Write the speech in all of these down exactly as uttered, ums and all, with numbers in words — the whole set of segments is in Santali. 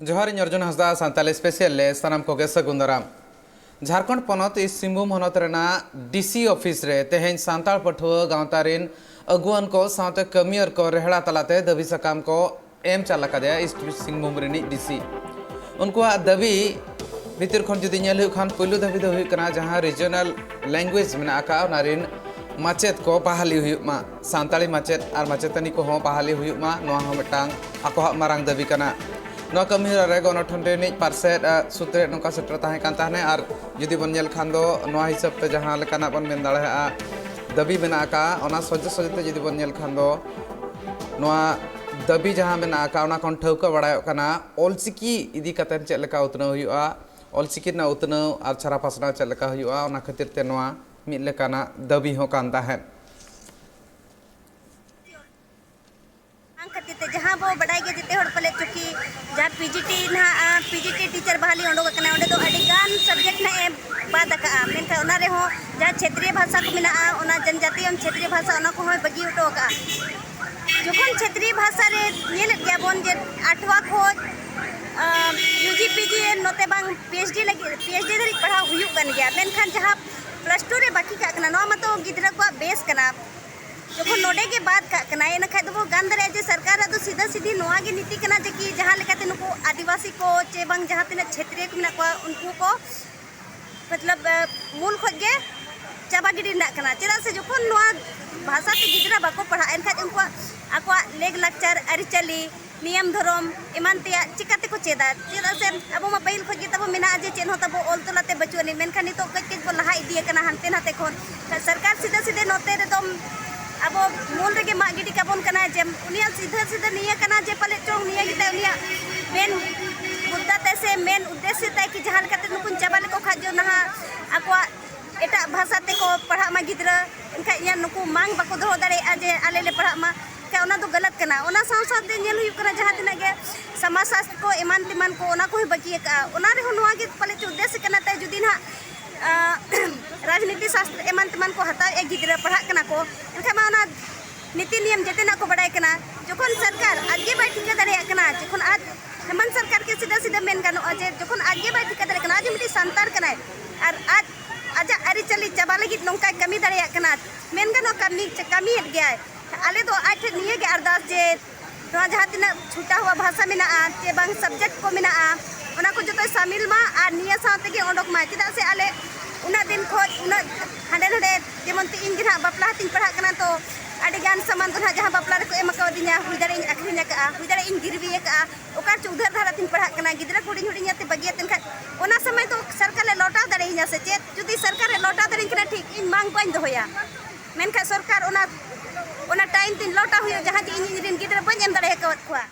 ᱡᱚᱦᱟᱨ, ᱤᱧ ᱚᱨᱡᱩᱱ ᱦᱟᱸᱥᱫᱟ, ᱥᱟᱱᱛᱟᱞᱤ ᱥᱯᱮᱥᱟᱞ ᱨᱮ ᱥᱟᱱᱟᱢ ᱠᱚᱜᱮ ᱥᱟᱹᱜᱩᱱ ᱫᱟᱨᱟᱢ᱾ ᱡᱷᱟᱲᱠᱷᱚᱸᱰ ᱯᱚᱱᱚᱛ ᱤᱥᱴ ᱥᱤᱝᱵᱷᱩᱢ ᱦᱚᱱᱚᱛ ᱨᱮᱱᱟᱜ ᱰᱤᱥᱤ ᱚᱯᱷᱤᱥ ᱨᱮ ᱛᱮᱦᱮᱧ ᱥᱟᱱᱛᱟᱲ ᱯᱟᱹᱴᱷᱩᱣᱟᱹ ᱜᱟᱶᱛᱟ ᱨᱤᱱ ᱟᱹᱜᱩᱣᱟᱹᱱ ᱠᱚ ᱥᱟᱶᱛᱮ ᱠᱟᱹᱢᱤᱭᱟᱹᱨ ᱠᱚ ᱨᱮᱦᱲᱟ ᱛᱟᱞᱟᱛᱮ ᱫᱟᱹᱵᱤ ᱥᱟᱠᱟᱢ ᱠᱚ ᱮᱢ ᱪᱟᱞ ᱟᱠᱟᱫᱮᱭᱟ ᱤᱥᱴ ᱥᱤᱝᱵᱷᱩᱢ ᱨᱤᱱᱤᱡ ᱰᱤᱥᱤ᱾ ᱩᱱᱠᱩᱣᱟᱜ ᱫᱟᱹᱵᱤ ᱵᱷᱤᱛᱤᱨ ᱠᱷᱚᱱ ᱡᱩᱫᱤ ᱧᱮᱞ ᱦᱩᱭᱩᱜ ᱠᱷᱟᱱ, ᱯᱩᱭᱞᱩ ᱫᱟᱹᱵᱤ ᱫᱚ ᱦᱩᱭᱩᱜ ᱠᱟᱱᱟ, ᱡᱟᱦᱟᱸ ᱨᱤᱡᱤᱭᱚᱱᱟᱞ ᱞᱮᱝᱜᱩᱭᱮᱡᱽ ᱢᱮᱱᱟᱜ ᱟᱠᱟᱫ, ᱚᱱᱟ ᱨᱤᱱ ᱢᱟᱪᱮᱫ ᱠᱚ ᱵᱟᱦᱟᱞᱤ ᱦᱩᱭᱩᱜ ᱢᱟ, ᱥᱟᱱᱛᱟᱲᱤ ᱢᱟᱪᱮᱫ ᱟᱨ ᱢᱟᱪᱮᱛᱟᱹᱱᱤ ᱠᱚᱦᱚᱸ ᱵᱟᱦᱟᱞᱤ ᱦᱩᱭᱩᱜ ᱢᱟ, ᱱᱚᱣᱟ ᱦᱚᱸ ᱢᱤᱫᱴᱟᱝ ᱟᱠᱚᱣᱟᱜ ᱢᱟᱨᱟᱝ ᱫᱟᱹᱵᱤ ᱠᱟᱱᱟ᱾ ᱱᱚᱣᱟ ᱠᱟᱹᱢᱤᱦᱚᱨᱟ ᱨᱮ ᱜᱚᱱᱚᱴᱷᱚᱱ ᱨᱤᱱᱤᱡ ᱯᱟᱨᱥᱮᱛ, ᱟᱨ ᱥᱩᱛᱨᱮᱛ ᱱᱚᱝᱠᱟ ᱥᱮᱴᱮᱨ ᱛᱟᱦᱮᱸ ᱠᱟᱱ ᱛᱟᱦᱮᱸᱱᱟ᱾ ᱟᱨ ᱡᱩᱫᱤ ᱵᱚᱱ ᱧᱮᱞ ᱠᱷᱟᱱ ᱫᱚ, ᱱᱚᱣᱟ ᱦᱤᱥᱟᱹᱵ ᱛᱮ ᱡᱟᱦᱟᱸ ᱞᱮᱠᱟᱱᱟᱜ ᱵᱚᱱ ᱢᱮᱱ ᱫᱟᱲᱮᱭᱟᱜᱼᱟ, ᱫᱟᱹᱵᱤ ᱢᱮᱱᱟᱜ ᱟᱠᱟᱫ, ᱚᱱᱟ ᱥᱚᱡᱷᱮ ᱥᱚᱡᱷᱮ ᱛᱮ ᱡᱩᱫᱤ ᱵᱚᱱ ᱧᱮᱞ ᱠᱷᱟᱱ ᱫᱚ, ᱱᱚᱣᱟ ᱫᱟᱹᱵᱤ ᱡᱟᱦᱟᱸ ᱢᱮᱱᱟᱜ ᱟᱠᱟᱫ, ᱚᱱᱟ ᱠᱷᱚᱱ ᱴᱷᱟᱹᱣᱠᱟᱹ ᱵᱟᱲᱟᱭᱚᱜ ᱠᱟᱱᱟ, ᱚᱞᱪᱤᱠᱤ ᱤᱫᱤ ᱠᱟᱛᱮ ᱪᱮᱫ ᱞᱮᱠᱟ ᱩᱛᱱᱟᱹᱣ ᱦᱩᱭᱩᱜᱼᱟ, ᱚᱞᱪᱤᱠᱤ ᱨᱮᱱᱟᱜ ᱩᱛᱱᱟᱹᱣ ᱟᱨ ᱪᱷᱟᱨᱟ ᱯᱟᱥᱱᱟᱣ ᱪᱮᱫ ᱞᱮᱠᱟ ᱦᱩᱭᱩᱜᱼᱟ, ᱚᱱᱟ ᱠᱷᱟᱹᱛᱤᱨ ᱛᱮ ᱱᱚᱣᱟ ᱢᱤᱫ ᱞᱮᱠᱟᱱᱟᱜ ᱫᱟᱹᱵᱤ ᱦᱚᱸ ᱠᱟᱱ ᱛᱟᱦᱮᱸᱫ᱾ ᱚᱱᱟ ᱠᱷᱟᱹᱛᱤᱨ ᱛᱮ ᱡᱟᱦᱟᱸ ᱵᱚ ᱵᱟᱰᱟᱭ ᱜᱮ ᱡᱮᱛᱮ ᱦᱚᱲ ᱯᱟᱞᱮ ᱪᱩᱠᱤ ᱡᱟᱦᱟᱸ ᱯᱤ ᱡᱤ ᱴᱤ ᱱᱟᱦᱟᱜ, ᱯᱤ ᱡᱤ ᱴᱤ ᱴᱤᱪᱟᱨ ᱵᱟᱦᱟᱞᱤ ᱚᱰᱚᱠ ᱟᱠᱟᱱᱟ, ᱚᱸᱰᱮ ᱫᱚ ᱟᱹᱰᱤ ᱜᱟᱱ ᱥᱟᱵᱡᱮᱠᱴ ᱱᱟᱦᱟᱜ ᱮ ᱵᱟᱫ ᱟᱠᱟᱜᱼᱟ, ᱢᱮᱱᱠᱷᱟᱱ ᱚᱱᱟ ᱨᱮᱦᱚᱸ ᱡᱟᱦᱟᱸ ᱪᱷᱮᱛᱨᱤᱭᱚ ᱵᱷᱟᱥᱟ ᱠᱚ ᱢᱮᱱᱟᱜᱼᱟ, ᱚᱱᱟ ᱡᱚᱱᱡᱟᱛᱤᱭᱚ ᱪᱷᱮᱛᱨᱤᱭᱚ ᱵᱷᱟᱥᱟ, ᱚᱱᱟ ᱠᱚᱦᱚᱸᱭ ᱵᱟᱹᱜᱤ ᱦᱚᱴᱚ ᱟᱠᱟᱜᱼᱟ᱾ ᱡᱚᱠᱷᱚᱱ ᱪᱷᱮᱛᱨᱤᱭᱚ ᱵᱷᱟᱥᱟ ᱨᱮ ᱧᱮᱞᱮᱫ ᱜᱮᱭᱟ ᱵᱚᱱ ᱡᱮ ᱟᱴᱷᱣᱟ ᱠᱷᱚᱱ, ᱟᱸ, ᱭᱩ ᱡᱤ ᱯᱤ ᱡᱤ ᱱᱚᱛᱮ ᱵᱟᱝ ᱯᱤ ᱮᱭᱤᱪ ᱰᱤ ᱞᱟᱹᱜᱤᱫ, ᱯᱤ ᱮᱭᱤᱪ ᱰᱤ ᱫᱷᱟᱹᱨᱤᱡ ᱯᱟᱲᱦᱟᱣ ᱦᱩᱭᱩᱜ ᱠᱟᱱ ᱜᱮᱭᱟ, ᱢᱮᱱᱠᱷᱟᱱ ᱡᱟᱦᱟᱸ ᱯᱞᱟᱥ ᱴᱩ ᱨᱮ ᱵᱟᱹᱠᱤ ᱠᱟᱜ ᱠᱟᱱᱟ, ᱱᱚᱣᱟ ᱢᱟᱛᱚ ᱜᱤᱫᱽᱨᱟᱹ ᱠᱚᱣᱟᱜ ᱵᱮᱥ ᱠᱟᱱᱟ᱾ ᱡᱚᱠᱷᱚᱱ ᱱᱚᱰᱮ ᱜᱮ ᱵᱟᱫ ᱠᱟᱜ ᱠᱟᱱᱟᱭ, ᱤᱱᱟᱹ ᱠᱷᱟᱡ ᱫᱚᱵᱚ ᱜᱟᱱ ᱫᱟᱲᱮᱭᱟᱜᱼᱟ ᱡᱮ ᱥᱚᱨᱠᱟᱨᱟᱜ ᱫᱚ ᱥᱤᱫᱷᱟᱹ ᱥᱤᱫᱷᱤ ᱱᱚᱣᱟ ᱜᱮ ᱱᱤᱛᱤ ᱠᱟᱱᱟ ᱡᱮ ᱠᱤ ᱡᱟᱦᱟᱸ ᱞᱮᱠᱟᱛᱮ ᱱᱩᱠᱩ ᱟᱹᱫᱤᱵᱟᱹᱥᱤ ᱠᱚ ᱪᱮ ᱵᱟᱝ ᱡᱟᱦᱟᱸ ᱛᱤᱱᱟᱹᱜ ᱪᱷᱮᱛᱨᱤᱭᱚ ᱠᱚ ᱢᱮᱱᱟᱜ ᱠᱚᱣᱟ, ᱩᱱᱠᱩ ᱠᱚ ᱢᱚᱛᱞᱚᱵ, ᱮ, ᱢᱩᱞ ᱠᱷᱚᱡ ᱜᱮ ᱪᱟᱵᱟ ᱜᱤᱰᱤ ᱨᱮᱱᱟᱜ ᱠᱟᱱᱟ᱾ ᱪᱮᱫᱟᱜ ᱥᱮ ᱡᱚᱠᱷᱚᱱ ᱱᱚᱣᱟ ᱵᱷᱟᱥᱟ ᱛᱮ ᱜᱤᱫᱽᱨᱟᱹ ᱵᱟᱠᱚ ᱯᱟᱲᱦᱟᱜᱼᱟ, ᱮᱱᱠᱷᱟᱡ ᱩᱱᱠᱩᱣᱟᱜ ᱟᱠᱚᱣᱟᱜ ᱞᱮᱜ ᱞᱟᱠᱪᱟᱨ, ᱟᱹᱨᱤᱪᱟᱹᱞᱤ, ᱱᱤᱭᱚᱢ ᱫᱷᱚᱨᱚᱢ ᱮᱢᱟᱱ ᱛᱮᱭᱟᱜ ᱪᱤᱠᱟ ᱛᱮᱠᱚ ᱪᱮᱫᱟ? ᱪᱮᱫᱟᱜ ᱥᱮ ᱟᱵᱚ ᱢᱟ ᱯᱟᱹᱦᱤᱞ ᱠᱷᱚᱡ ᱜᱮ ᱛᱟᱵᱚ ᱢᱮᱱᱟᱜᱼᱟ ᱡᱮ ᱪᱮᱫ ᱦᱚᱸ ᱛᱟᱵᱚ ᱚᱞ ᱛᱚᱞᱟ ᱛᱮ ᱵᱟᱹᱪᱩᱜ ᱟᱹᱱᱤᱡ, ᱢᱮᱱᱠᱷᱟᱱ ᱱᱤᱛᱚᱜ ᱠᱟᱹᱡ ᱠᱟᱹᱡ ᱵᱚ ᱞᱟᱦᱟ ᱤᱫᱤ ᱟᱠᱟᱱᱟ ᱦᱟᱱᱛᱮ ᱱᱟᱛᱮ ᱠᱷᱚᱱ᱾ ᱥᱚᱨᱠᱟᱨ ᱥᱤᱫᱷᱟᱹ ᱥᱤᱫᱷᱟᱹ ᱱᱚᱛᱮ ᱨᱮᱫᱚ ᱟᱵᱚ ᱢᱩᱞ ᱨᱮᱜᱮ ᱢᱟᱜ ᱜᱤᱰᱤ ᱠᱟᱵᱚᱱ ᱠᱟᱱᱟ ᱡᱮ ᱩᱱᱤᱭᱟᱜ ᱥᱤᱫᱷᱟᱹ ᱥᱤᱫᱷᱟᱹ ᱱᱤᱭᱟᱹ ᱠᱟᱱᱟ ᱡᱮ ᱯᱟᱞᱮᱫ ᱪᱚᱝ ᱱᱤᱭᱟᱹ ᱜᱮᱛᱟᱭ ᱩᱱᱤᱭᱟᱜ ᱢᱮᱱ ᱢᱩᱫᱽᱫᱟ ᱛᱟᱭ ᱥᱮ ᱢᱮᱱ ᱩᱫᱽᱫᱮᱥᱥᱚ ᱛᱟᱭ ᱠᱤ ᱡᱟᱦᱟᱸ ᱞᱮᱠᱟᱛᱮ ᱱᱩᱠᱩᱧ ᱪᱟᱵᱟ ᱞᱮᱠᱚ ᱠᱷᱟᱡ ᱡᱮ ᱱᱟᱦᱟᱜ ᱟᱠᱚᱣᱟᱜ ᱮᱴᱟᱜ ᱵᱷᱟᱥᱟ ᱛᱮᱠᱚ ᱯᱟᱲᱦᱟᱜ ᱢᱟ ᱜᱤᱫᱽᱨᱟᱹ, ᱮᱱᱠᱷᱟᱡ ᱤᱧᱟᱹᱜ ᱱᱩᱠᱩ ᱢᱟᱝ ᱵᱟᱠᱚ ᱫᱚᱦᱚ ᱫᱟᱲᱮᱭᱟᱜᱼᱟ ᱡᱮ ᱟᱞᱮ ᱞᱮ ᱯᱟᱲᱦᱟᱜ ᱢᱟ, ᱮᱱᱠᱷᱟᱡ ᱚᱱᱟ ᱫᱚ ᱜᱟᱞᱟᱛ ᱠᱟᱱᱟ᱾ ᱚᱱᱟ ᱥᱟᱶ ᱥᱟᱶᱛᱮ ᱧᱮᱞ ᱦᱩᱭᱩᱜ ᱠᱟᱱᱟ ᱡᱟᱦᱟᱸ ᱛᱤᱱᱟᱹᱜ ᱜᱮ ᱥᱚᱢᱟᱡᱽ ᱥᱟᱥᱛᱨ ᱠᱚ ᱮᱢᱟᱱ ᱛᱮᱢᱟᱱ ᱠᱚ, ᱚᱱᱟ ᱠᱚᱦᱚᱸ ᱵᱟᱹᱜᱤ ᱟᱠᱟᱜᱼᱟ᱾ ᱚᱱᱟ ᱨᱮᱦᱚᱸ ᱱᱚᱣᱟ ᱜᱮ ᱯᱟᱞᱮ ᱪᱚ ᱩᱫᱽᱫᱮᱥᱥᱚ ᱠᱟᱱᱟ ᱛᱟᱭ, ᱡᱩᱫᱤ ᱱᱟᱦᱟᱜ, ᱟᱸ, ᱨᱟᱡᱽᱱᱤᱛᱤ ᱥᱟᱥᱛᱨ ᱮᱢᱟᱱ ᱛᱮᱢᱟᱱ ᱠᱚ ᱦᱟᱛᱟᱣᱮᱫᱼᱟ, ᱜᱤᱫᱽᱨᱟᱹ ᱯᱟᱲᱦᱟᱜ ᱠᱟᱱᱟ ᱠᱚ, ᱮᱱᱠᱷᱟᱡ ᱢᱟ ᱚᱱᱟ ᱱᱤᱛᱤ ᱱᱤᱭᱚᱢ ᱡᱮᱛᱮᱱᱟᱜ ᱠᱚ ᱵᱟᱰᱟᱭ ᱠᱟᱱᱟ᱾ ᱡᱚᱠᱷᱚᱱ ᱥᱚᱨᱠᱟᱨ ᱟᱡ ᱜᱮ ᱵᱟᱭ ᱴᱷᱤᱠᱟᱹ ᱫᱟᱲᱮᱭᱟᱜ ᱠᱟᱱᱟ, ᱡᱚᱠᱷᱚᱱ ᱟᱡ ᱦᱮᱢᱚᱱᱛ ᱥᱚᱨᱠᱟᱨ ᱜᱮ ᱥᱤᱫᱷᱟᱹ ᱢᱮᱱ ᱜᱟᱱᱚᱜᱼᱟ ᱡᱮ ᱡᱚᱠᱷᱚᱱ ᱟᱡ ᱜᱮ ᱵᱟᱭ ᱴᱷᱤᱠᱟᱹ ᱫᱟᱲᱮᱭᱟᱜ ᱠᱟᱱᱟ, ᱟᱡ ᱢᱤᱫᱴᱤᱡ ᱥᱟᱱᱛᱟᱲ ᱠᱟᱱᱟᱭ ᱟᱨ ᱟᱡ ᱟᱡᱟᱜ ᱟᱹᱨᱤᱪᱟᱹᱞᱤ ᱪᱟᱵᱟ ᱞᱟᱹᱜᱤᱫ ᱱᱚᱝᱠᱟᱭ ᱠᱟᱹᱢᱤ ᱫᱟᱲᱮᱭᱟᱜ ᱠᱟᱱᱟ, ᱢᱮᱱ ᱜᱟᱱᱚᱜᱼᱟ ᱠᱟᱹᱢᱤ, ᱠᱟᱹᱢᱤᱭᱮᱫ ᱜᱮᱭᱟᱭ᱾ ᱟᱞᱮ ᱫᱚ ᱟᱡ ᱴᱷᱮᱱ ᱱᱤᱭᱟᱹ ᱜᱮ ᱟᱨᱫᱟᱥ ᱡᱮ ᱱᱚᱣᱟ ᱡᱟᱦᱟᱸ ᱛᱤᱱᱟᱹᱜ ᱪᱷᱩᱴᱟ ᱦᱩᱣᱟ ᱵᱷᱟᱥᱟ ᱢᱮᱱᱟᱜᱼᱟ ᱪᱮ ᱵᱟᱝ subject ᱠᱚ ᱢᱮᱱᱟᱜᱼᱟ, ᱚᱱᱟ ᱠᱚ ᱡᱚᱛᱚᱭ ᱥᱟᱢᱤᱞ ᱢᱟ ᱟᱨ ᱱᱤᱭᱟᱹ ᱥᱟᱶ ᱛᱮᱜᱮ ᱚᱰᱚᱠ ᱢᱟ᱾ ᱪᱮᱫᱟᱜ ᱥᱮ ᱟᱞᱮ ᱩᱱᱟᱹᱜ ᱫᱤᱱ ᱠᱷᱚᱱ ᱩᱱᱟᱹᱜ ᱦᱟᱸᱰᱮ ᱱᱟᱰᱮ, ᱡᱮᱢᱚᱱ ᱛᱮ ᱤᱧ ᱜᱮ ᱱᱟᱦᱟᱜ ᱵᱟᱯᱞᱟ ᱦᱟᱛᱤᱧ ᱯᱟᱲᱦᱟᱜ ᱠᱟᱱᱟ, ᱛᱚ ᱟᱹᱰᱤ ᱜᱟᱱ ᱥᱟᱢᱟᱱ ᱫᱚ ᱱᱟᱦᱟᱜ ᱡᱟᱦᱟᱸ ᱵᱟᱯᱞᱟ ᱨᱮᱠᱚ ᱮᱢ ᱟᱠᱟᱣᱫᱤᱧᱟ, ᱦᱩᱭ ᱫᱟᱲᱮᱭᱟᱜᱼᱟᱹᱧ ᱟᱹᱠᱷᱨᱤᱧ ᱟᱠᱟᱫᱼᱟ, ᱦᱩᱭ ᱫᱟᱲᱮᱭᱟᱜᱼᱟᱹᱧ ᱜᱤᱨᱵᱤ ᱟᱠᱟᱫᱼᱟ, ᱚᱠᱟ ᱪᱚ ᱩᱫᱷᱟᱹᱨ ᱫᱷᱟᱨᱟ ᱛᱤᱧ ᱯᱟᱲᱦᱟᱜ ᱠᱟᱱᱟ, ᱜᱤᱫᱽᱨᱟᱹ ᱠᱚ ᱦᱩᱰᱤᱧ ᱦᱩᱰᱤᱧ ᱟᱛᱮ ᱵᱟᱹᱜᱤᱭᱟᱛᱮᱱ ᱠᱷᱟᱡ ᱚᱱᱟ ᱥᱚᱢᱚᱭ ᱫᱚ ᱥᱚᱨᱠᱟᱨ ᱞᱮ ᱞᱚᱴᱟᱣ ᱫᱟᱲᱮᱭᱟᱹᱧᱟ ᱥᱮ ᱪᱮᱫ? ᱡᱩᱫᱤ ᱥᱚᱨᱠᱟᱨ ᱞᱮ ᱞᱚᱴᱟᱣ ᱫᱟᱲᱮᱭᱟᱹᱧ ᱠᱟᱱᱟ ᱴᱷᱤᱠ, ᱤᱧ ᱢᱟᱝ ᱵᱟᱹᱧ ᱫᱚᱦᱚᱭᱟ, ᱢᱮᱱᱠᱷᱟᱱ ᱥᱚᱨᱠᱟᱨ ᱚᱱᱟ, ᱚᱱᱟ time ᱛᱤᱧ ᱞᱚᱴᱟᱣ ᱦᱩᱭᱩᱜᱼᱟ ᱡᱟᱦᱟᱸ ᱡᱮ ᱤᱧ ᱤᱧ ᱨᱮᱱ ᱜᱤᱫᱽᱨᱟᱹ ᱵᱟᱹᱧ ᱮᱢ ᱫᱟᱲᱮ ᱟᱠᱟᱣᱟᱫ ᱠᱚᱣᱟ᱾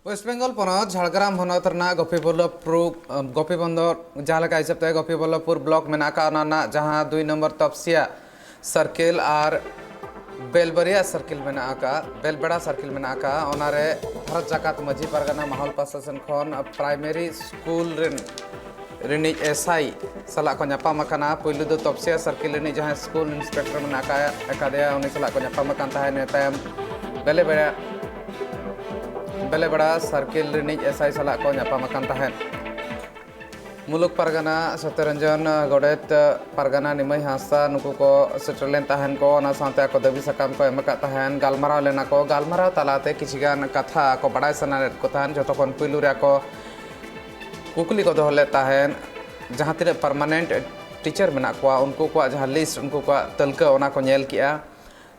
ᱳᱭᱮᱥᱴ ᱵᱮᱝᱜᱚᱞ ᱯᱚᱱᱚᱛ ᱡᱷᱟᱲᱜᱨᱟᱢ ᱦᱚᱱᱚᱛ ᱨᱮᱱᱟᱜ ᱜᱳᱯᱤᱵᱚᱞᱞᱚᱵᱷᱯᱩᱨ, ᱜᱳᱯᱤᱵᱚᱱᱫᱚᱨ, ᱡᱟᱦᱟᱸ ᱞᱮᱠᱟ ᱦᱤᱥᱟᱹᱵ ᱛᱮ ᱜᱳᱯᱤᱵᱚᱞᱞᱚᱵᱷᱯᱩᱨ block ᱢᱮᱱᱟᱜ ᱟᱠᱟᱫ, ᱚᱱᱟ ᱨᱮᱱᱟᱜ ᱡᱟᱦᱟᱸ ᱫᱩᱭ ᱱᱚᱢᱵᱚᱨ ᱛᱚᱯᱥᱤᱭᱟ circle ᱟᱨ ᱵᱮᱞᱵᱟᱨᱤᱭᱟ circle ᱢᱮᱱᱟᱜ ᱟᱠᱟᱫ, ᱵᱮᱞᱵᱮᱲᱟ circle ᱢᱮᱱᱟᱜ ᱟᱠᱟᱫ, ᱚᱱᱟᱨᱮ ᱵᱷᱟᱨᱚᱛ ᱡᱟᱠᱟᱛ ᱢᱟᱹᱡᱷᱤ ᱯᱟᱨᱜᱟᱱᱟ ᱢᱟᱦᱚᱞ ᱯᱟᱥᱴᱟ ᱥᱮᱱ ᱠᱷᱚᱱ primary school ᱨᱮᱱ ᱨᱤᱱᱤᱡ S I ᱥᱟᱞᱟᱜ ᱠᱚ ᱧᱟᱯᱟᱢ ᱟᱠᱟᱱᱟ᱾ ᱯᱩᱭᱞᱩ ᱫᱚ ᱛᱚᱯᱥᱤᱭᱟ circle ᱨᱤᱱᱤᱡ ᱡᱟᱦᱟᱸᱭ school inspector ᱢᱮᱱᱟᱜ ᱟᱠᱟᱫ, ᱟᱠᱟᱫᱮᱭᱟ, ᱩᱱᱤ ᱥᱟᱞᱟᱜ ᱠᱚ ᱧᱟᱯᱟᱢ ᱟᱠᱟᱱ ᱛᱟᱦᱮᱸᱫ᱾ ᱤᱱᱟᱹ ᱛᱟᱭᱚᱢ ᱵᱮᱞᱮᱵᱮᱲᱟ, ᱵᱮᱞᱮᱵᱮᱲᱟ circle ᱨᱤᱱᱤᱡ S I ᱥᱟᱞᱟᱜ ᱠᱚ ᱧᱟᱯᱟᱢ ᱟᱠᱟᱱ ᱛᱟᱦᱮᱸᱫ᱾ ᱢᱩᱞᱩᱠ ᱯᱟᱨᱜᱟᱱᱟ ᱥᱚᱛᱭᱚᱨᱚᱧᱡᱚᱱ ᱜᱚᱰᱮᱛ, ᱯᱟᱨᱜᱟᱱᱟ ᱱᱤᱢᱟᱹᱭ ᱦᱟᱸᱥᱫᱟ, ᱱᱩᱠᱩ ᱠᱚ ᱥᱮᱴᱮᱨ ᱞᱮᱱ ᱛᱟᱦᱮᱸᱱ ᱠᱚ᱾ ᱚᱱᱟ ᱥᱟᱶᱛᱮ ᱟᱠᱚ ᱫᱟᱹᱵᱤ ᱥᱟᱠᱟᱢ ᱠᱚ ᱮᱢ ᱟᱠᱟᱫ ᱛᱟᱦᱮᱸᱱ, ᱜᱟᱞᱢᱟᱨᱟᱣ ᱞᱮᱱᱟ ᱠᱚ᱾ ᱜᱟᱞᱢᱟᱨᱟᱣ ᱛᱟᱞᱟᱛᱮ ᱠᱤᱪᱷᱤ ᱜᱟᱱ ᱠᱟᱛᱷᱟ ᱠᱚ ᱵᱟᱲᱟᱭ ᱥᱟᱱᱟᱭᱮᱫ ᱠᱚ ᱛᱟᱦᱮᱸᱱ᱾ ᱡᱚᱛᱚ ᱠᱷᱚᱱ ᱯᱩᱭᱞᱩ ᱨᱮ ᱟᱠᱚ ᱠᱩᱠᱞᱤ ᱠᱚ ᱫᱚᱦᱚ ᱞᱮᱫ ᱛᱟᱦᱮᱸᱱ, ᱡᱟᱦᱟᱸ ᱛᱤᱱᱟᱹᱜ permanent teacher ᱢᱮᱱᱟᱜ ᱠᱚᱣᱟ, ᱩᱱᱠᱩ ᱠᱚᱣᱟᱜ ᱡᱟᱦᱟᱸ list, ᱩᱱᱠᱩ ᱠᱚᱣᱟᱜ ᱛᱟᱹᱞᱠᱟᱹ, ᱚᱱᱟ ᱠᱚ ᱧᱮᱞ ᱠᱮᱜᱼᱟ᱾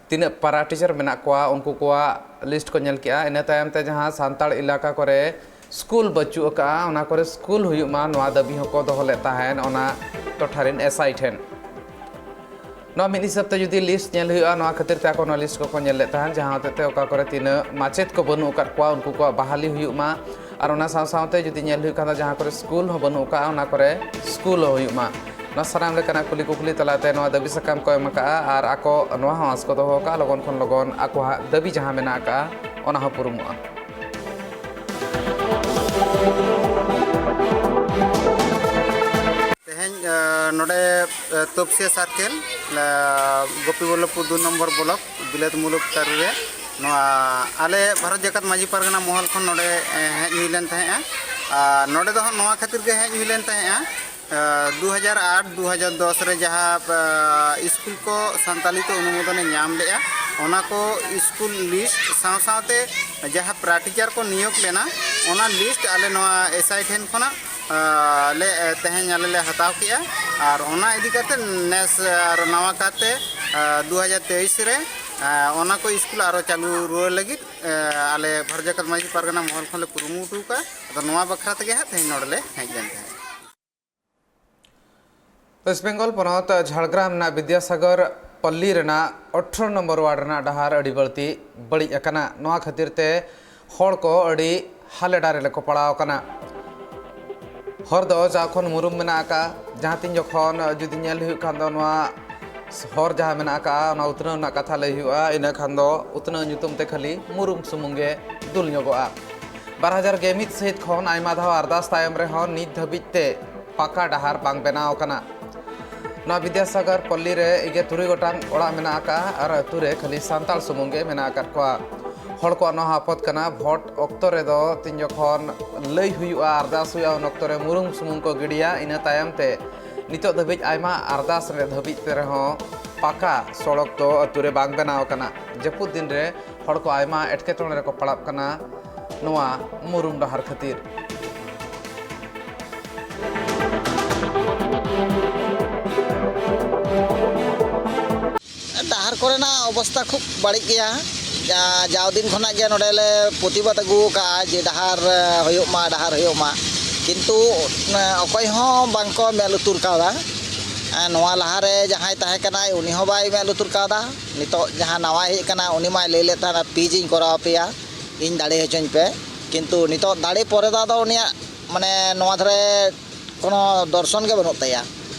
ᱛᱤᱱᱟᱹᱜ para teacher ᱢᱮᱱᱟᱜ ᱠᱚᱣᱟ, ᱩᱱᱠᱩ ᱠᱚᱣᱟᱜ list ᱠᱚ ᱧᱮᱞ ᱠᱮᱜᱼᱟ᱾ ᱤᱱᱟᱹ ᱛᱟᱭᱚᱢ ᱛᱮ ᱡᱟᱦᱟᱸ ᱥᱟᱱᱛᱟᱲ ᱮᱞᱟᱠᱟ ᱠᱚᱨᱮ school ᱵᱟᱹᱪᱩᱜ ᱟᱠᱟᱜᱼᱟ, ᱚᱱᱟ ᱠᱚᱨᱮ school ᱦᱩᱭᱩᱜ ᱢᱟ, ᱱᱚᱣᱟ ᱫᱟᱹᱵᱤ ᱦᱚᱸᱠᱚ ᱫᱚᱦᱚ ᱞᱮᱫ ᱛᱟᱦᱮᱸᱱ ᱚᱱᱟ ᱴᱚᱴᱷᱟ ᱨᱮᱱ S I ᱴᱷᱮᱱ᱾ ᱱᱚᱣᱟ ᱢᱤᱫ ᱦᱤᱥᱟᱹᱵ ᱛᱮ ᱡᱩᱫᱤ list ᱧᱮᱞ ᱦᱩᱭᱩᱜᱼᱟ, ᱱᱚᱣᱟ ᱠᱷᱟᱹᱛᱤᱨ ᱛᱮ ᱟᱠᱚ ᱱᱚᱣᱟ list ᱠᱚᱠᱚ ᱧᱮᱞ ᱞᱮᱫ ᱛᱟᱦᱮᱸᱱ, ᱡᱟᱦᱟᱸ ᱦᱚᱛᱮᱡ ᱛᱮ ᱚᱠᱟ ᱠᱚᱨᱮ ᱛᱤᱱᱟᱹᱜ ᱢᱟᱪᱮᱫ ᱠᱚ ᱵᱟᱹᱱᱩᱜ ᱟᱠᱟᱫ ᱠᱚᱣᱟ, ᱩᱱᱠᱩ ᱠᱚᱣᱟᱜ ᱵᱟᱦᱟᱞᱤ ᱦᱩᱭᱩᱜ ᱢᱟ᱾ ᱟᱨ ᱚᱱᱟ ᱥᱟᱶ ᱥᱟᱶᱛᱮ ᱡᱩᱫᱤ ᱧᱮᱞ ᱦᱩᱭᱩᱜ ᱠᱷᱟᱱ ᱫᱚ, ᱡᱟᱦᱟᱸ ᱠᱚᱨᱮ school ᱦᱚᱸ ᱵᱟᱹᱱᱩᱜ ᱟᱠᱟᱫᱼᱟ, ᱚᱱᱟ ᱠᱚᱨᱮ school ᱦᱚᱸ ᱦᱩᱭᱩᱜ ᱢᱟ᱾ ᱱᱚᱣᱟ ᱥᱟᱱᱟᱢ ᱞᱮᱠᱟᱱᱟᱜ ᱠᱩᱞᱤ ᱠᱩᱠᱞᱤ ᱛᱟᱞᱟᱛᱮ ᱱᱚᱣᱟ ᱫᱟᱹᱵᱤ ᱥᱟᱠᱟᱢ ᱠᱚ ᱮᱢ ᱟᱠᱟᱫᱼᱟ ᱟᱨ ᱟᱠᱚ ᱱᱚᱣᱟ ᱦᱚᱸ ᱟᱸᱥ ᱠᱚ ᱫᱚᱦᱚ ᱟᱠᱟᱫᱼᱟ, ᱞᱚᱜᱚᱱ ᱠᱷᱚᱱ ᱞᱚᱜᱚᱱ ᱟᱠᱚᱣᱟᱜ ᱫᱟᱹᱵᱤ ᱡᱟᱦᱟᱸ ᱢᱮᱱᱟᱜ ᱟᱠᱟᱫᱼᱟ, ᱚᱱᱟ ᱦᱚᱸ ᱯᱩᱨᱩᱱᱚᱜᱼᱟ᱾ ᱛᱮᱦᱮᱧ, ᱮ, ᱱᱚᱰᱮ, ᱮ, ᱛᱚᱯᱥᱤᱭᱟ circle, ᱮ, ᱜᱳᱯᱤᱵᱚᱞᱞᱚᱵᱷᱯᱩᱨ ᱫᱩ ᱱᱚᱢᱵᱚᱨ block, ᱵᱤᱞᱟᱹᱛ ᱢᱩᱞᱩᱠ ᱛᱟᱹᱨᱩ ᱨᱮ ᱱᱚᱣᱟ ᱟᱞᱮ ᱵᱷᱟᱨᱚᱛ ᱡᱟᱠᱟᱛ ᱢᱟᱹᱡᱷᱤ ᱯᱟᱨᱜᱟᱱᱟ ᱢᱚᱦᱚᱞ ᱠᱷᱚᱱ ᱱᱚᱰᱮ, ᱮ, ᱦᱮᱡ ᱦᱩᱭ ᱞᱮᱱ ᱛᱟᱦᱮᱸᱜᱼᱟ᱾ ᱟᱨ ᱱᱚᱰᱮ ᱫᱚ ᱦᱟᱸᱜ ᱱᱚᱣᱟ ᱠᱷᱟᱹᱛᱤᱨ ᱜᱮ ᱦᱮᱡ ᱦᱩᱭ ᱞᱮᱱ ᱛᱟᱦᱮᱸᱜᱼᱟ, ᱮ, ᱫᱩ ᱦᱟᱡᱟᱨ ᱟᱴ ᱫᱩ ᱦᱟᱡᱟᱨ ᱫᱚᱥ ᱨᱮ ᱡᱟᱦᱟᱸ, ᱮ, ᱥᱠᱩᱞ ᱠᱚ ᱥᱟᱱᱛᱟᱞᱤ ᱛᱮ ᱚᱱᱩᱢᱳᱫᱚᱱᱮ ᱧᱟᱢ ᱞᱮᱜᱼᱟ, ᱚᱱᱟ ᱠᱚ ᱥᱠᱩᱞ ᱞᱤᱥᱴ ᱥᱟᱶ ᱥᱟᱶᱛᱮ ᱡᱟᱦᱟᱸ ᱯᱨᱟ ᱴᱤᱪᱟᱨ ᱠᱚ ᱱᱤᱭᱳᱜᱽ ᱞᱮᱱᱟ, ᱚᱱᱟ ᱞᱤᱥᱴ ᱟᱞᱮ ᱱᱚᱣᱟ ᱮᱥ ᱟᱭ ᱴᱷᱮᱱ ᱠᱷᱚᱱᱟᱜ, ᱟ, ᱞᱮ, ᱮ, ᱛᱮᱦᱮᱧ ᱟᱞᱮ ᱞᱮ ᱦᱟᱛᱟᱣ ᱠᱮᱜᱼᱟ᱾ ᱟᱨ ᱚᱱᱟ ᱤᱫᱤ ᱠᱟᱛᱮ ᱱᱮᱥ ᱟᱨ ᱱᱟᱣᱟ ᱠᱟᱛᱮ, ᱟ, ᱫᱩ ᱦᱟᱡᱟᱨ ᱛᱮᱭᱤᱥ ᱨᱮ, ᱟ, ᱚᱱᱟ ᱠᱚ ᱥᱠᱩᱞ ᱟᱨᱚ ᱪᱟᱹᱞᱩ ᱨᱩᱣᱟᱹᱲ ᱞᱟᱹᱜᱤᱫ, ᱟ, ᱟᱞᱮ ᱵᱷᱟᱨᱚᱛ ᱡᱟᱠᱟᱛ ᱢᱟᱹᱡᱷᱤ ᱯᱟᱨᱜᱟᱱᱟ ᱢᱚᱦᱚᱞ ᱠᱷᱚᱱ ᱞᱮ ᱠᱩᱨᱩᱢᱩᱴᱩ ᱠᱟᱜᱼᱟ᱾ ᱟᱫᱚ ᱱᱚᱣᱟ ᱵᱟᱠᱷᱨᱟ ᱛᱮᱜᱮ ᱦᱟᱸᱜ ᱛᱮᱦᱮᱧ ᱱᱚᱰᱮ ᱞᱮ ᱦᱮᱡ ᱞᱮᱱ ᱛᱟᱦᱮᱸᱫ᱾ ᱳᱭᱮᱥᱴ ᱵᱮᱝᱜᱚᱞ ᱯᱚᱱᱚᱛ ᱡᱷᱟᱲᱜᱨᱟᱢ ᱨᱮᱱᱟᱜ ᱵᱤᱫᱽᱭᱟᱥᱟᱜᱚᱨ ᱯᱚᱞᱞᱤ ᱨᱮᱱᱟᱜ ᱟᱴᱷᱨᱚ ᱱᱚᱢᱵᱚᱨ ᱣᱟᱨᱰ ᱨᱮᱱᱟᱜ ᱰᱟᱦᱟᱨ ᱟᱹᱰᱤ ᱵᱟᱹᱲᱛᱤ ᱵᱟᱹᱲᱤᱡ ᱟᱠᱟᱱᱟ᱾ ᱱᱚᱣᱟ ᱠᱷᱟᱹᱛᱤᱨ ᱛᱮ ᱦᱚᱲ ᱠᱚ ᱟᱹᱰᱤ ᱦᱟᱞᱮ ᱰᱟᱨᱮ ᱨᱮᱠᱚ ᱯᱟᱲᱟᱣ ᱟᱠᱟᱱᱟ᱾ ᱦᱚᱨ ᱫᱚ ᱡᱟᱣ ᱠᱷᱚᱱ ᱢᱩᱨᱩᱢ ᱢᱮᱱᱟᱜ ᱟᱠᱟᱫᱼᱟ᱾ ᱡᱟᱦᱟᱸ ᱛᱤᱱ ᱡᱚᱠᱷᱚᱱ ᱡᱩᱫᱤ ᱧᱮᱞ ᱦᱩᱭᱩᱜ ᱠᱷᱟᱱ ᱫᱚ ᱱᱚᱣᱟ ᱦᱚᱨ ᱡᱟᱦᱟᱸ ᱢᱮᱱᱟᱜ ᱟᱠᱟᱫᱼᱟ, ᱚᱱᱟ ᱩᱛᱱᱟᱹᱣ ᱨᱮᱱᱟᱜ ᱠᱟᱛᱷᱟ ᱞᱟᱹᱭ ᱦᱩᱭᱩᱜᱼᱟ, ᱤᱱᱟᱹ ᱠᱷᱟᱱ ᱫᱚ ᱩᱛᱱᱟᱹᱣ ᱧᱩᱛᱩᱢ ᱛᱮ ᱠᱷᱟᱹᱞᱤ ᱢᱩᱨᱩᱢ ᱥᱩᱢᱩᱝ ᱜᱮ ᱫᱩᱞ ᱧᱚᱜᱚᱜᱼᱟ᱾ ᱵᱟᱨ ᱦᱟᱡᱟᱨ ᱜᱮᱞ ᱢᱤᱫ ᱥᱟᱹᱦᱤᱛ ᱠᱷᱚᱱ ᱟᱭᱢᱟ ᱫᱷᱟᱣ ᱟᱨᱫᱟᱥ ᱛᱟᱭᱚᱢ ᱨᱮᱦᱚᱸ ᱱᱤᱛ ᱫᱷᱟᱹᱵᱤᱡ ᱛᱮ ᱯᱟᱠᱟ ᱰᱟᱦᱟᱨ ᱵᱟᱝ ᱵᱮᱱᱟᱣ ᱟᱠᱟᱱᱟ᱾ ᱱᱚᱣᱟ ᱵᱤᱫᱽᱭᱟᱥᱟᱜᱚᱨ ᱯᱚᱞᱞᱤ ᱨᱮ ᱤᱜᱮ ᱛᱩᱨᱩᱭ ᱜᱚᱴᱟᱝ ᱚᱲᱟᱜ ᱢᱮᱱᱟᱜ ᱟᱠᱟᱫᱼᱟ ᱟᱨ ᱟᱹᱛᱩ ᱨᱮ ᱠᱷᱟᱹᱞᱤ ᱥᱟᱱᱛᱟᱲ ᱥᱩᱢᱩᱝ ᱜᱮ ᱢᱮᱱᱟᱜ ᱟᱠᱟᱫ ᱠᱚᱣᱟ᱾ ᱦᱚᱲ ᱠᱚᱣᱟᱜ ᱱᱚᱣᱟ ᱦᱚᱸ ᱟᱯᱚᱛ ᱠᱟᱱᱟ, ᱵᱷᱳᱴ ᱚᱠᱛᱚ ᱨᱮᱫᱚ ᱛᱤᱱ ᱡᱚᱠᱷᱚᱱ ᱞᱟᱹᱭ ᱦᱩᱭᱩᱜᱼᱟ, ᱟᱨᱫᱟᱥ ᱦᱩᱭᱩᱜᱼᱟ, ᱩᱱ ᱚᱠᱛᱚ ᱨᱮ ᱢᱩᱨᱩᱢ ᱥᱩᱢᱩᱝ ᱠᱚ ᱜᱤᱰᱤᱭᱟ᱾ ᱤᱱᱟᱹ ᱛᱟᱭᱚᱢ ᱛᱮ ᱱᱤᱛᱚᱜ ᱫᱷᱟᱹᱵᱤᱡ ᱟᱭᱢᱟ ᱟᱨᱫᱟᱥ ᱨᱮ ᱫᱷᱟᱹᱵᱤᱡ ᱛᱮ ᱨᱮᱦᱚᱸ ᱯᱟᱠᱟ ᱥᱚᱲᱚᱠ ᱫᱚ ᱟᱹᱛᱩ ᱨᱮ ᱵᱟᱝ ᱵᱮᱱᱟᱣ ᱟᱠᱟᱱᱟ᱾ ᱡᱟᱹᱯᱩᱫ ᱫᱤᱱ ᱨᱮ ᱦᱚᱲ ᱠᱚ ᱟᱭᱢᱟ ᱮᱴᱠᱮᱴᱚᱬᱮ ᱨᱮᱠᱚ ᱯᱟᱲᱟᱜ ᱠᱟᱱᱟ ᱱᱚᱣᱟ ᱢᱩᱨᱩᱢ ᱰᱟᱦᱟᱨ ᱠᱷᱟᱹᱛᱤᱨ᱾ ᱰᱟᱦᱟᱨ ᱠᱚᱨᱮᱱᱟᱜ ᱚᱵᱚᱥᱛᱟ ᱠᱷᱩᱵ ᱵᱟᱹᱲᱤᱡ ᱜᱮᱭᱟ᱾ ᱡᱟ-, ᱡᱟᱣ ᱫᱤᱱ ᱠᱷᱚᱱᱟᱜ ᱜᱮ ᱱᱚᱰᱮ ᱞᱮ ᱯᱨᱚᱛᱤᱵᱟᱫ ᱟᱹᱜᱩ ᱟᱠᱟᱫᱼᱟ ᱡᱮ ᱰᱟᱦᱟᱨ, ᱮ, ᱦᱩᱭᱩᱜ ᱢᱟ, ᱰᱟᱦᱟᱨ ᱦᱩᱭᱩᱜ ᱢᱟ, ᱠᱤᱱᱛᱩ, ᱮ, ᱚᱠᱚᱭ ᱦᱚᱸ ᱵᱟᱝ ᱠᱚ ᱢᱮᱫ ᱞᱩᱛᱩᱨ ᱠᱟᱣᱫᱟ᱾ ᱮ, ᱱᱚᱣᱟ ᱞᱟᱦᱟᱨᱮ ᱡᱟᱦᱟᱸᱭ ᱛᱟᱦᱮᱸ ᱠᱟᱱᱟᱭ, ᱩᱱᱤ ᱦᱚᱸ ᱵᱟᱭ ᱢᱮᱫ ᱞᱩᱛᱩᱨ ᱠᱟᱣᱫᱟ᱾ ᱱᱤᱛᱚᱜ ᱡᱟᱦᱟᱸ ᱱᱟᱣᱟᱭ ᱦᱮᱡ ᱟᱠᱟᱱᱟ, ᱩᱱᱤ ᱢᱟᱭ ᱞᱟᱹᱭ ᱞᱮᱫ ᱛᱟᱦᱮᱱᱟ, "ᱯᱤᱪ ᱤᱧ ᱠᱚᱨᱟᱣ ᱟᱯᱮᱭᱟ, ᱤᱧ ᱫᱟᱲᱮ ᱦᱚᱪᱚᱧ ᱯᱮ", ᱠᱤᱱᱛᱩ ᱱᱤᱛᱚᱜ ᱫᱟᱲᱮ ᱯᱚᱨᱮ ᱫᱚ ᱟᱫᱚ ᱩᱱᱤᱭᱟᱜ, ᱢᱟᱱᱮ, ᱱᱚᱣᱟ ᱫᱷᱟᱨᱮ ᱠᱳᱱᱳ ᱫᱚᱨᱥᱚᱱ ᱜᱮ ᱵᱟᱹᱱᱩᱜ ᱛᱟᱭᱟ᱾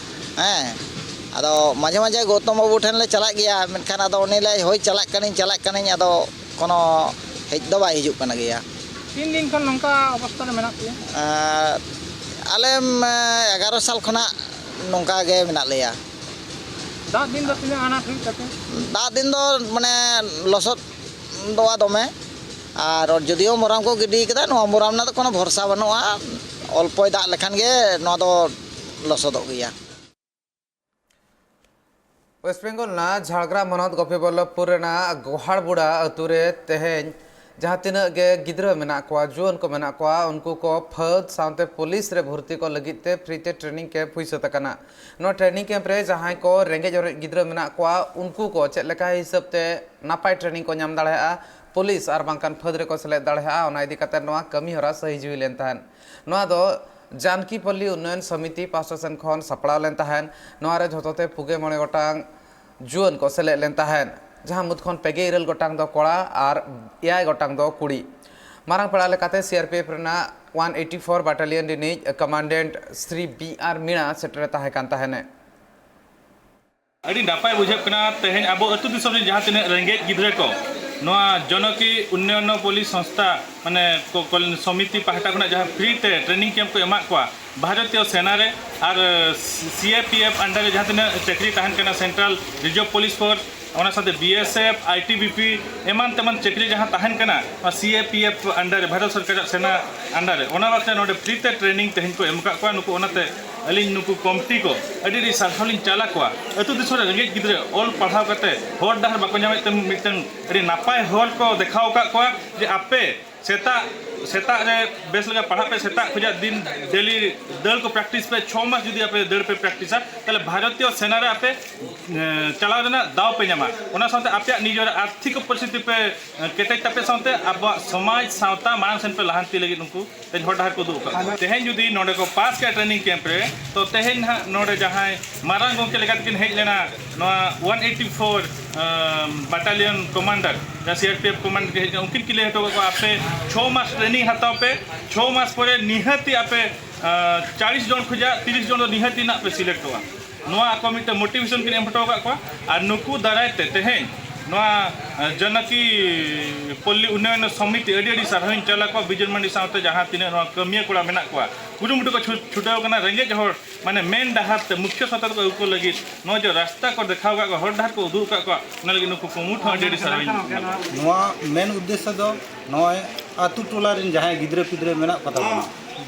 ᱦᱮᱸ, ᱟᱫᱚ ᱢᱟᱡᱷᱮ ᱢᱟᱡᱷᱮ ᱜᱳᱣᱛᱚᱢ ᱵᱟᱹᱵᱩ ᱴᱷᱮᱱ ᱞᱮ ᱪᱟᱞᱟᱜ ᱜᱮᱭᱟ, ᱢᱮᱱᱠᱷᱟᱱ ᱟᱫᱚ ᱩᱱᱤ ᱞᱟᱹᱭ, "ᱦᱳᱭ, ᱪᱟᱞᱟᱜ ᱠᱟᱹᱱᱟᱹᱧ, ᱪᱟᱞᱟᱜ ᱠᱟᱹᱱᱟᱹᱧ", ᱟᱫᱚ ᱠᱳᱱᱳ ᱦᱮᱡ ᱫᱚ ᱵᱟᱭ ᱦᱤᱡᱩᱜ ᱠᱟᱱᱟ ᱜᱮᱭᱟ᱾ ᱛᱤᱱ ᱫᱤᱱ ᱠᱷᱚᱱ ᱱᱚᱝᱠᱟ ᱚᱵᱚᱥᱛᱟ ᱨᱮ ᱢᱮᱱᱟᱜ ᱯᱮᱭᱟ? ᱟᱨ ᱟᱞᱮ, ᱢ, ᱮᱜᱟᱨᱚ ᱥᱟᱞ ᱠᱷᱚᱱᱟᱜ ᱱᱚᱝᱠᱟ ᱜᱮ ᱢᱮᱱᱟᱜ ᱞᱮᱭᱟ᱾ ᱫᱟᱜ ᱫᱤᱱ ᱫᱚ ᱛᱤᱱᱟᱹᱜ ᱟᱱᱟᱴ ᱦᱩᱭᱩᱜ ᱛᱟᱯᱮᱭᱟ? ᱫᱟᱜ ᱫᱤᱱ ᱫᱚ, ᱢᱟᱱᱮ, ᱞᱚᱥᱚᱫ ᱫᱚ ᱫᱚᱢᱮ᱾ ᱟᱨ ᱡᱩᱫᱤᱭᱳ ᱢᱚᱨᱟᱢ ᱠᱚ ᱜᱤᱰᱤ ᱠᱟᱫᱟ, ᱱᱚᱣᱟ ᱢᱚᱨᱟᱢ ᱨᱮᱱᱟᱜ ᱫᱚ ᱠᱳᱱᱳ ᱵᱷᱚᱨᱥᱟ ᱵᱟᱹᱱᱩᱜᱼᱟ᱾ ᱚᱞᱯᱚᱭ ᱫᱟᱜ ᱞᱮᱠᱷᱟᱱ ᱜᱮ ᱱᱚᱣᱟ ᱫᱚ ᱞᱚᱥᱚᱫᱚᱜ ᱜᱮᱭᱟ᱾ ᱳᱭᱮᱥᱴ ᱵᱮᱝᱜᱚᱞ ᱨᱮᱱᱟᱜ ᱡᱷᱟᱲᱜᱨᱟᱢ ᱦᱚᱱᱚᱛ ᱜᱳᱯᱤᱵᱚᱞᱞᱚᱵᱷᱯᱩᱨ ᱨᱮᱱᱟᱜ ᱜᱳᱦᱟᱲᱵᱩᱲᱟ ᱟᱹᱛᱩ ᱨᱮ ᱛᱮᱦᱮᱧ ᱡᱟᱦᱟᱸ ᱛᱤᱱᱟᱹᱜ ᱜᱮ ᱜᱤᱫᱽᱨᱟᱹ ᱢᱮᱱᱟᱜ ᱠᱚᱣᱟ, ᱡᱩᱣᱟᱹᱱ ᱠᱚ ᱢᱮᱱᱟᱜ ᱠᱚᱣᱟ, ᱩᱱᱠᱩ ᱠᱚ ᱯᱷᱟᱹᱫᱽ ᱥᱟᱶᱛᱮ ᱯᱩᱞᱤᱥ ᱨᱮ ᱵᱷᱚᱨᱛᱤ ᱠᱚ ᱞᱟᱹᱜᱤᱫ ᱛᱮ ᱯᱷᱨᱤ ᱛᱮ ᱴᱨᱮᱱᱤᱝ ᱠᱮᱢᱯ ᱦᱩᱭ ᱥᱟᱹᱛ ᱟᱠᱟᱱᱟ᱾ ᱱᱚᱣᱟ ᱴᱨᱮᱱᱤᱝ ᱠᱮᱢᱯ ᱨᱮ ᱡᱟᱦᱟᱸᱭ ᱠᱚ ᱨᱮᱸᱜᱮᱡ ᱚᱨᱮᱡ ᱜᱤᱫᱽᱨᱟᱹ ᱢᱮᱱᱟᱜ ᱠᱚᱣᱟ, ᱩᱱᱠᱩ ᱠᱚ ᱪᱮᱫ ᱞᱮᱠᱟ ᱦᱤᱥᱟᱹᱵ ᱛᱮ ᱱᱟᱯᱟᱭ ᱴᱨᱮᱱᱤᱝ ᱠᱚ ᱧᱟᱢ ᱫᱟᱲᱮᱭᱟᱜᱼᱟ, ᱯᱩᱞᱤᱥ ᱟᱨ ᱵᱟᱝᱠᱷᱟᱱ ᱯᱷᱟᱹᱫᱽ ᱨᱮᱠᱚ ᱥᱮᱞᱮᱫ ᱫᱟᱲᱮᱭᱟᱜᱼᱟ, ᱚᱱᱟ ᱤᱫᱤ ᱠᱟᱛᱮ ᱱᱚᱣᱟ ᱠᱟᱹᱢᱤ ᱦᱚᱨᱟ ᱥᱟᱹᱦᱤ ᱡᱩᱦᱤ ᱞᱮᱱ ᱛᱟᱦᱮᱸᱫ᱾ ᱱᱚᱣᱟ ᱫᱚ ᱡᱟᱱᱠᱤ ᱯᱚᱞᱞᱤ ᱩᱱᱱᱚᱭᱚᱱ ᱥᱚᱢᱤᱛᱤ ᱯᱟᱦᱴᱟ ᱥᱮᱱ ᱠᱷᱚᱱ ᱥᱟᱯᱲᱟᱣ ᱞᱮᱱ ᱛᱟᱦᱮᱸᱫ᱾ ᱱᱚᱣᱟ ᱨᱮ ᱡᱷᱚᱛᱚ ᱛᱮ ᱯᱩᱜᱮ ᱢᱚᱬᱮ ᱜᱚᱴᱟᱝ ᱡᱩᱣᱟᱹᱱ ᱠᱚ ᱥᱮᱞᱮᱫ ᱞᱮᱱ ᱛᱟᱦᱮᱸᱫ, ᱡᱟᱦᱟᱸ ᱢᱩᱫᱽ ᱠᱷᱚᱱ ᱯᱮᱜᱮ ᱤᱨᱟᱹᱞ ᱜᱚᱴᱟᱝ ᱫᱚ ᱠᱚᱲᱟ ᱟᱨ ᱮᱭᱟᱭ ᱜᱚᱴᱟᱝ ᱫᱚ ᱠᱩᱲᱤ᱾ ᱢᱟᱨᱟᱝ ᱯᱮᱲᱟ ᱞᱮᱠᱟᱛᱮ ᱥᱤ ᱟᱨ ᱯᱤ ᱮᱯᱷ ᱨᱮᱱᱟᱜ ᱚᱣᱟᱱ ᱮᱭᱤᱴᱤ ᱯᱷᱳᱨ ᱵᱟᱴᱟᱞᱤᱭᱚᱱ ᱨᱤᱱᱤᱡ ᱠᱚᱢᱟᱱᱰᱮᱱᱴ ᱥᱨᱤ ᱵᱤ ᱟᱨ ᱢᱤᱬᱟ ᱥᱮᱴᱮᱨ ᱛᱟᱦᱮᱸ ᱠᱟᱱ ᱛᱟᱦᱮᱸᱱᱮ᱾ ᱟᱹᱰᱤ ᱱᱟᱯᱟᱭ ᱵᱩᱡᱷᱟᱹᱜ ᱠᱟᱱᱟ, ᱛᱮᱦᱮᱧ ᱟᱵᱚ ᱟᱹᱛᱩ ᱫᱤᱥᱚᱢ ᱨᱮᱱ ᱡᱟᱦᱟᱸ ᱛᱤᱱᱟᱹᱜ ᱨᱮᱸᱜᱮᱡ ᱜᱤᱫᱽᱨᱟᱹ ᱠᱚ ᱱᱚᱣᱟ ᱡᱚᱱᱚᱠᱤ ᱩᱱᱱᱚᱭᱚᱱ ᱯᱚᱞᱞᱤ ᱥᱚᱝᱥᱛᱷᱟ, ᱢᱟᱱᱮ ᱠᱚ-, ᱠᱚᱞ-, ᱥᱚᱢᱤᱛᱤ ᱯᱟᱦᱴᱟ ᱠᱷᱚᱱᱟᱜ ᱡᱟᱦᱟᱸ ᱯᱷᱨᱤ ᱛᱮ ᱴᱨᱮᱱᱤᱝ ᱠᱮᱢᱯ ᱠᱚ ᱮᱢᱟᱜ ᱠᱚᱣᱟ ᱵᱷᱟᱨᱚᱛᱤᱭᱚ ᱥᱮᱱᱟ ᱨᱮ ᱟᱨ ᱥᱤ ᱮ ᱯᱤ ᱮᱯᱷ under ᱨᱮ ᱡᱟᱦᱟᱸ ᱛᱤᱱᱟᱹᱜ ᱪᱟᱹᱠᱨᱤ ᱛᱟᱦᱮᱱ ᱠᱟᱱᱟ, Central Reserve Police Force, ᱚᱱᱟ ᱥᱟᱶᱛᱮ B S F, I T B P, ᱮᱢᱟᱱ ᱛᱮᱢᱟᱱ ᱪᱟᱹᱠᱨᱤ ᱡᱟᱦᱟᱸ ᱛᱟᱦᱮᱱ ᱠᱟᱱᱟ, ᱱᱚᱣᱟ ᱥᱤ ᱮ ᱯᱤ ᱮᱯᱷ under ᱨᱮ, ᱵᱷᱟᱨᱚᱛ ᱥᱚᱨᱠᱟᱨᱟᱜ ᱥᱮᱱᱟ under ᱨᱮ, ᱚᱱᱟ ᱵᱟᱠᱷᱨᱟ ᱱᱚᱰᱮ ᱯᱷᱨᱤ ᱛᱮ ᱴᱨᱮᱱᱤᱝ ᱛᱮᱦᱮᱧ ᱠᱚ ᱮᱢ ᱟᱠᱟᱫ ᱠᱚᱣᱟ᱾ ᱱᱩᱠᱩ ᱚᱱᱟᱛᱮ ᱟᱹᱞᱤᱧ ᱱᱩᱠᱩ ᱠᱚᱢᱤᱴᱤ ᱠᱚ ᱟᱹᱰᱤ ᱟᱹᱰᱤ ᱥᱟᱨᱦᱟᱣ ᱞᱤᱧ ᱪᱟᱞ ᱟᱠᱚᱣᱟ᱾ ᱟᱹᱛᱩ ᱫᱤᱥᱚᱢ ᱨᱮ ᱨᱮᱸᱜᱮᱡ ᱜᱤᱫᱽᱨᱟᱹ ᱚᱞ ᱯᱟᱲᱦᱟᱣ ᱠᱟᱛᱮ ᱦᱚᱨ ᱰᱟᱦᱟᱨ ᱵᱟᱠᱚ ᱧᱟᱢᱮᱫ ᱛᱮ ᱢᱤᱫᱴᱟᱝ ᱟᱹᱰᱤ ᱱᱟᱯᱟᱭ ᱦᱚᱨ ᱠᱚ ᱫᱮᱠᱷᱟᱣ ᱟᱠᱟᱫ ᱠᱚᱣᱟ ᱡᱮ ᱟᱯᱮ ᱥᱮᱛᱟᱜ, ᱥᱮᱛᱟᱜ ᱨᱮ ᱵᱮᱥ ᱞᱮᱠᱟ ᱯᱟᱲᱦᱟᱜ ᱯᱮ, ᱥᱮᱛᱟᱜ ᱠᱷᱚᱱᱟᱜ ᱫᱤᱱ ᱰᱮᱞᱤ ᱫᱟᱹᱲ ᱠᱚ ᱯᱨᱮᱠᱴᱤᱥ ᱯᱮ, ᱪᱷᱚ ᱢᱟᱥ ᱡᱩᱫᱤ ᱟᱯᱮ ᱫᱟᱹᱲ ᱯᱮ ᱯᱨᱮᱠᱴᱤᱥᱟ, ᱛᱟᱦᱚᱞᱮ ᱵᱷᱟᱨᱚᱛᱤᱭᱚ ᱥᱮᱱᱟ ᱨᱮ ᱟᱯᱮ, ᱮᱸ, ᱪᱟᱞᱟᱣ ᱨᱮᱱᱟᱜ ᱫᱟᱣ ᱯᱮ ᱧᱟᱢᱟ᱾ ᱚᱱᱟ ᱥᱟᱶᱛᱮ ᱟᱯᱮᱭᱟᱜ ᱱᱤᱡᱮᱨᱟᱜ ᱟᱨᱛᱷᱤᱠ ᱯᱚᱨᱤᱥᱛᱷᱤᱛᱤ ᱯᱮ, ᱮᱸ, ᱠᱮᱴᱮᱡ ᱛᱟᱯᱮ ᱥᱟᱶᱛᱮ ᱟᱵᱚᱣᱟᱜ ᱥᱚᱢᱟᱡᱽ ᱥᱟᱶᱛᱟ ᱢᱟᱲᱟᱝ ᱥᱮᱱ ᱯᱮ ᱞᱟᱦᱟᱱᱛᱤ ᱞᱟᱹᱜᱤᱫ ᱩᱱᱠᱩ ᱛᱮᱦᱮᱧ ᱦᱚᱨ ᱰᱟᱦᱟᱨ ᱠᱚ ᱩᱫᱩᱜ ᱟᱠᱟᱫ ᱠᱚᱣᱟ᱾ ᱛᱮᱦᱮᱧ ᱡᱩᱫᱤ ᱱᱚᱰᱮ ᱠᱚ ᱯᱟᱥ ᱠᱮᱫᱼᱟ ᱴᱨᱮᱱᱤᱝ ᱠᱮᱢᱯ ᱨᱮ, ᱛᱚ ᱛᱮᱦᱮᱧ ᱱᱟᱦᱟᱜ ᱱᱚᱰᱮ ᱡᱟᱦᱟᱸᱭ ᱢᱟᱨᱟᱝ ᱜᱚᱢᱠᱮ ᱞᱮᱠᱟ ᱛᱮᱠᱤᱱ ᱦᱮᱡ ᱞᱮᱱᱟ, ᱱᱚᱣᱟ ᱚᱣᱟᱱ ᱮᱭᱤᱴᱤ ᱯᱷᱳᱨ, ᱟᱸ, ᱵᱟᱴᱟᱞᱤᱭᱚᱱ ᱠᱚᱢᱟᱱᱰᱟᱨ, ᱡᱟᱦᱟᱸ ᱥᱤ ᱟᱨ ᱯᱤ ᱮᱯᱷ ᱠᱚᱢᱟᱱᱰᱟᱨ ᱠᱤᱱ ᱦᱮᱡ ᱞᱮᱱᱟ, ᱩᱱᱠᱤᱱ ᱠᱤᱱ ᱞᱟᱹᱭ ᱦᱚᱴᱚ ᱠᱟᱜ ᱠᱚᱣᱟ, "ᱟᱯᱮ ᱪᱷᱚ ᱢᱟᱥ ᱴᱨᱮᱱᱤᱝ ᱦᱟᱛᱟᱣ ᱯᱮ, ᱪᱷᱚ ᱢᱟᱥ ᱯᱚᱨᱮ ᱱᱤᱦᱟᱹᱛᱤ ᱟᱯᱮ, ᱟᱸ, ᱪᱟᱞᱤᱥ ᱡᱚᱱ ᱠᱷᱚᱱᱟᱜ ᱛᱤᱨᱤᱥ ᱡᱚᱱ ᱫᱚ ᱱᱤᱦᱟᱹᱛᱤ ᱱᱟᱜ ᱯᱮ ᱥᱤᱞᱮᱠᱴᱚᱜᱼᱟ᱾" ᱱᱚᱣᱟ ᱟᱠᱚ ᱢᱤᱫᱴᱮᱱ ᱢᱳᱴᱤᱵᱷᱮᱥᱚᱱ ᱠᱤᱱ ᱮᱢ ᱦᱚᱴᱚ ᱟᱠᱟᱫ ᱠᱚᱣᱟ᱾ ᱟᱨ ᱱᱩᱠᱩ ᱫᱟᱨᱟᱭ ᱛᱮ ᱛᱮᱦᱮᱧ ᱱᱚᱣᱟ ᱡᱟᱱᱟᱠᱤ ᱯᱚᱞᱞᱤ ᱩᱱᱱᱚᱭᱚᱱ ᱥᱚᱢᱤᱛᱤ ᱟᱹᱰᱤ ᱟᱹᱰᱤ ᱥᱟᱨᱦᱟᱣᱤᱧ ᱪᱟᱞ ᱟᱠᱚᱣᱟ᱾ ᱵᱤᱡᱚᱱ ᱢᱟᱱᱰᱤ ᱥᱟᱶᱛᱮ ᱡᱟᱦᱟᱸ ᱛᱤᱱᱟᱹᱜ ᱱᱚᱣᱟ ᱠᱟᱹᱢᱤᱭᱟᱹ ᱠᱚᱲᱟ ᱢᱮᱱᱟᱜ ᱠᱚᱣᱟ, ᱠᱩᱨᱩᱢᱩᱴᱩ ᱠᱚ ᱪᱷᱩ- ᱪᱷᱩᱴᱟᱹᱣ ᱠᱟᱱᱟ᱾ ᱨᱮᱸᱜᱮᱡ ᱦᱚᱲ ᱢᱟᱱᱮ ᱢᱮᱱ ᱰᱟᱦᱟᱨ ᱛᱮ ᱢᱩᱠᱷᱭᱚ ᱥᱚᱛᱟ ᱛᱮᱠᱚ ᱟᱹᱜᱩ ᱠᱚ ᱞᱟᱹᱜᱤᱫ ᱱᱚᱜᱼᱚᱭ ᱡᱮ ᱨᱟᱥᱛᱟ ᱠᱚ ᱫᱮᱠᱷᱟᱣ ᱟᱠᱟᱫ ᱠᱚᱣᱟ, ᱦᱚᱨ ᱰᱟᱦᱟᱨ ᱠᱚ ᱩᱫᱩᱜ ᱟᱠᱟᱫ ᱠᱚᱣᱟ, ᱚᱱᱟ ᱞᱟᱹᱜᱤᱫ ᱱᱩᱠᱩ ᱠᱩᱢᱩᱴ ᱦᱚᱸ ᱟᱹᱰᱤ ᱟᱹᱰᱤ ᱥᱟᱨᱦᱟᱣᱤᱧ ᱮᱢᱟ ᱠᱚᱣᱟ᱾ ᱱᱚᱣᱟ ᱢᱮᱱ ᱩᱫᱽᱫᱮᱥᱥᱚ ᱫᱚ ᱱᱚᱜᱼᱚᱭ ᱟᱛᱳ ᱴᱚᱞᱟ ᱨᱮᱱ ᱡᱟᱦᱟᱸᱭ ᱜᱤᱫᱽᱨᱟᱹ ᱯᱤᱫᱽᱨᱟᱹ ᱢᱮᱱᱟᱜ ᱠᱚᱛᱟ ᱵᱚᱱᱟ,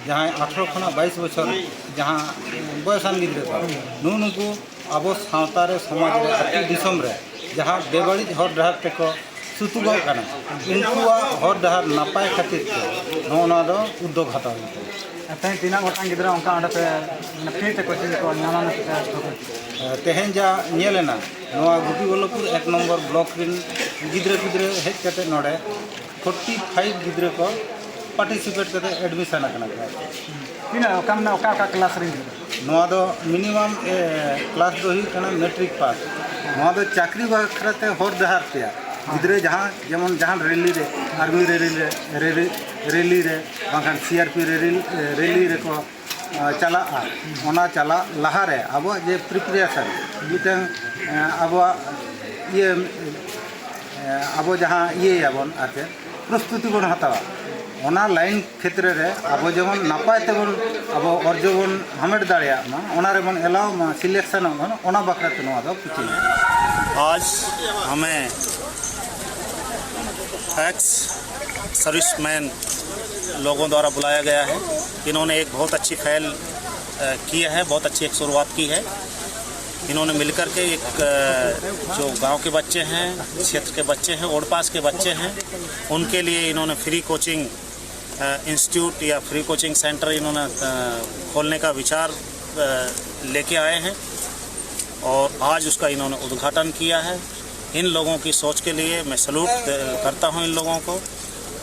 ᱡᱟᱦᱟᱸᱭ ᱟᱴᱷᱨᱚ ᱠᱷᱚᱱᱟᱜ ᱵᱟᱭᱤᱥ ᱵᱚᱪᱷᱚᱨ ᱡᱟᱦᱟᱸ ᱵᱚᱭᱚᱥᱟᱱ ᱜᱤᱫᱽᱨᱟᱹ ᱠᱚ, ᱱᱩᱜᱼᱩ ᱱᱩᱠᱩ ᱟᱵᱚ ᱥᱟᱶᱛᱟ ᱨᱮ, ᱥᱚᱢᱟᱡᱽ ᱨᱮ, ᱟᱹᱛᱩ ᱫᱤᱥᱚᱢ ᱨᱮ ᱡᱟᱦᱟᱸ ᱵᱮᱵᱟᱹᱲᱤᱡ ᱦᱚᱨ ᱰᱟᱦᱟᱨ ᱛᱮᱠᱚ ᱥᱩᱛᱩᱜᱚᱜ ᱠᱟᱱᱟ, ᱩᱱᱠᱩᱣᱟᱜ ᱦᱚᱨ ᱰᱟᱦᱟᱨ ᱱᱟᱯᱟᱭ ᱠᱷᱟᱹᱛᱤᱨ ᱛᱮ ᱱᱚᱜᱼᱚ ᱱᱚᱣᱟ ᱫᱚ ᱩᱫᱽᱫᱳᱜᱽ ᱦᱟᱛᱟᱣ ᱦᱩᱭ ᱠᱟᱱᱟ᱾ ᱟᱨ ᱛᱮᱦᱮᱧ ᱛᱤᱱᱟᱹᱜ ᱜᱚᱴᱟᱝ ᱜᱤᱫᱽᱨᱟᱹ ᱚᱱᱠᱟ ᱚᱸᱰᱮ ᱯᱮ, ᱢᱟᱱᱮ, ᱯᱷᱨᱤ ᱛᱮ ᱠᱳᱪᱤᱝ ᱠᱚ ᱧᱟᱢᱟ ᱢᱮᱱᱛᱮ ᱯᱮ ᱟᱥᱟ ᱠᱚᱣᱟ? ᱛᱮᱦᱮᱧ ᱡᱟ ᱧᱮᱞ ᱮᱱᱟ, ᱱᱚᱣᱟ ᱜᱩᱯᱤ ᱵᱚᱞᱞᱚᱵᱷᱯᱩᱨ ᱮᱠ ᱱᱚᱢᱵᱚᱨ ᱵᱞᱚᱠ ᱨᱮᱱ ᱜᱤᱫᱽᱨᱟᱹ ᱯᱤᱫᱽᱨᱟᱹ ᱦᱮᱡ ᱠᱟᱛᱮ ᱱᱚᱰᱮ ᱯᱷᱳᱨᱴᱤ ᱯᱷᱟᱭᱤᱵᱷ ᱜᱤᱫᱽᱨᱟᱹ ᱠᱚ ᱯᱟᱨᱴᱤᱥᱤᱯᱮᱴ ᱠᱟᱛᱮ ᱮᱰᱢᱤᱥᱚᱱ ᱟᱠᱟᱱᱟ ᱠᱚ᱾ ᱛᱤᱱᱟᱹᱜ, ᱚᱠᱟ, ᱢᱟᱱᱮ, ᱚᱠᱟ ᱚᱠᱟ ᱠᱞᱟᱥ ᱨᱮᱱ ᱜᱤᱫᱽᱨᱟᱹ? ᱱᱚᱣᱟ ᱫᱚ ᱢᱤᱱᱤᱢᱟᱢ, ᱮ, ᱠᱞᱟᱥ ᱫᱚ ᱦᱩᱭᱩᱜ ᱠᱟᱱᱟ ᱢᱮᱴᱨᱤᱠ ᱯᱟᱥ᱾ ᱱᱚᱣᱟ ᱫᱚ ᱪᱟᱹᱠᱨᱤ ᱵᱟᱠᱷᱨᱟ ᱛᱮ ᱦᱚᱨ ᱰᱟᱦᱟᱨ ᱛᱮᱭᱟᱜ ᱜᱤᱫᱽᱨᱟᱹ ᱡᱟᱦᱟᱸ ᱡᱮᱢᱚᱱ ᱡᱟᱦᱟᱱ ᱨᱮᱞᱤ ᱨᱮ, ᱟᱨᱢᱤ ᱨᱮᱞᱤ ᱨᱮ, ᱨᱮᱞᱤ, ᱨᱮᱞᱤ ᱨᱮ, ᱵᱟᱝᱠᱷᱟᱱ ᱥᱤ ᱟᱨ ᱯᱤ ᱨᱮᱞᱤ, ᱨᱮᱞᱤ ᱨᱮᱠᱚ, ᱟ, ᱪᱟᱞᱟᱜᱼᱟ, ᱚᱱᱟ ᱪᱟᱞᱟᱜ ᱞᱟᱦᱟᱨᱮ ᱟᱵᱚᱣᱟᱜ ᱡᱮ ᱯᱨᱤᱯᱟᱨᱮᱥᱚᱱ ᱢᱤᱫᱴᱟᱝ, ᱮ, ᱟᱵᱚᱣᱟᱜ ᱤᱭᱟᱹ, ᱮ, ᱟᱵᱚ ᱡᱟᱦᱟᱸ ᱤᱭᱟᱹᱭᱟᱵᱚᱱ ᱟᱨ ᱪᱮᱫ ᱯᱨᱚᱥᱛᱩᱛᱤ ᱵᱚᱱ ᱦᱟᱛᱟᱣᱟ, ᱚᱱᱟ ᱞᱟᱭᱤᱱ ᱠᱷᱮᱛᱨᱮ ᱨᱮ ᱟᱵᱚ ᱡᱮᱢᱚᱱ ᱱᱟᱯᱟᱭ ᱛᱮᱵᱚᱱ ᱟᱵᱚ ᱚᱨᱡᱚ ᱵᱚᱱ ᱦᱟᱢᱮᱴ ᱫᱟᱲᱮᱭᱟᱜ ᱢᱟ, ᱚᱱᱟ ᱨᱮᱵᱚᱱ ᱮᱞᱟᱣ ᱢᱟ, ᱥᱤᱞᱮᱠᱥᱚᱱᱚᱜ ᱢᱟ, ᱚᱱᱟ ᱵᱟᱠᱷᱨᱟ ᱛᱮ ᱱᱚᱣᱟ ᱫᱚ ᱠᱳᱪᱤᱝ᱾ आज हमें एक्स सर्विसमैन लोगों द्वारा बुलाया गया है। इन्होंने एक बहुत अच्छी पहल, अ, किया है, बहुत अच्छी एक शुरुआत की है। इन्होंने मिलकर के एक, अ, जो गांव के बच्चे हैं, क्षेत्र के बच्चे हैं, ओडपास के बच्चे हैं, उनके लिए इन्होंने फ्री कोचिंग, अ, इंस्टीट्यूट या फ्री कोचिंग सेंटर इन्होंने, अ, खोलने का विचार, अ, लेके आए हैं और आज उसका इन्होंने उद्घाटन किया है। इन लोगों की सोच के लिए मैं सैल्यूट, अ, करता हूं इन लोगों को।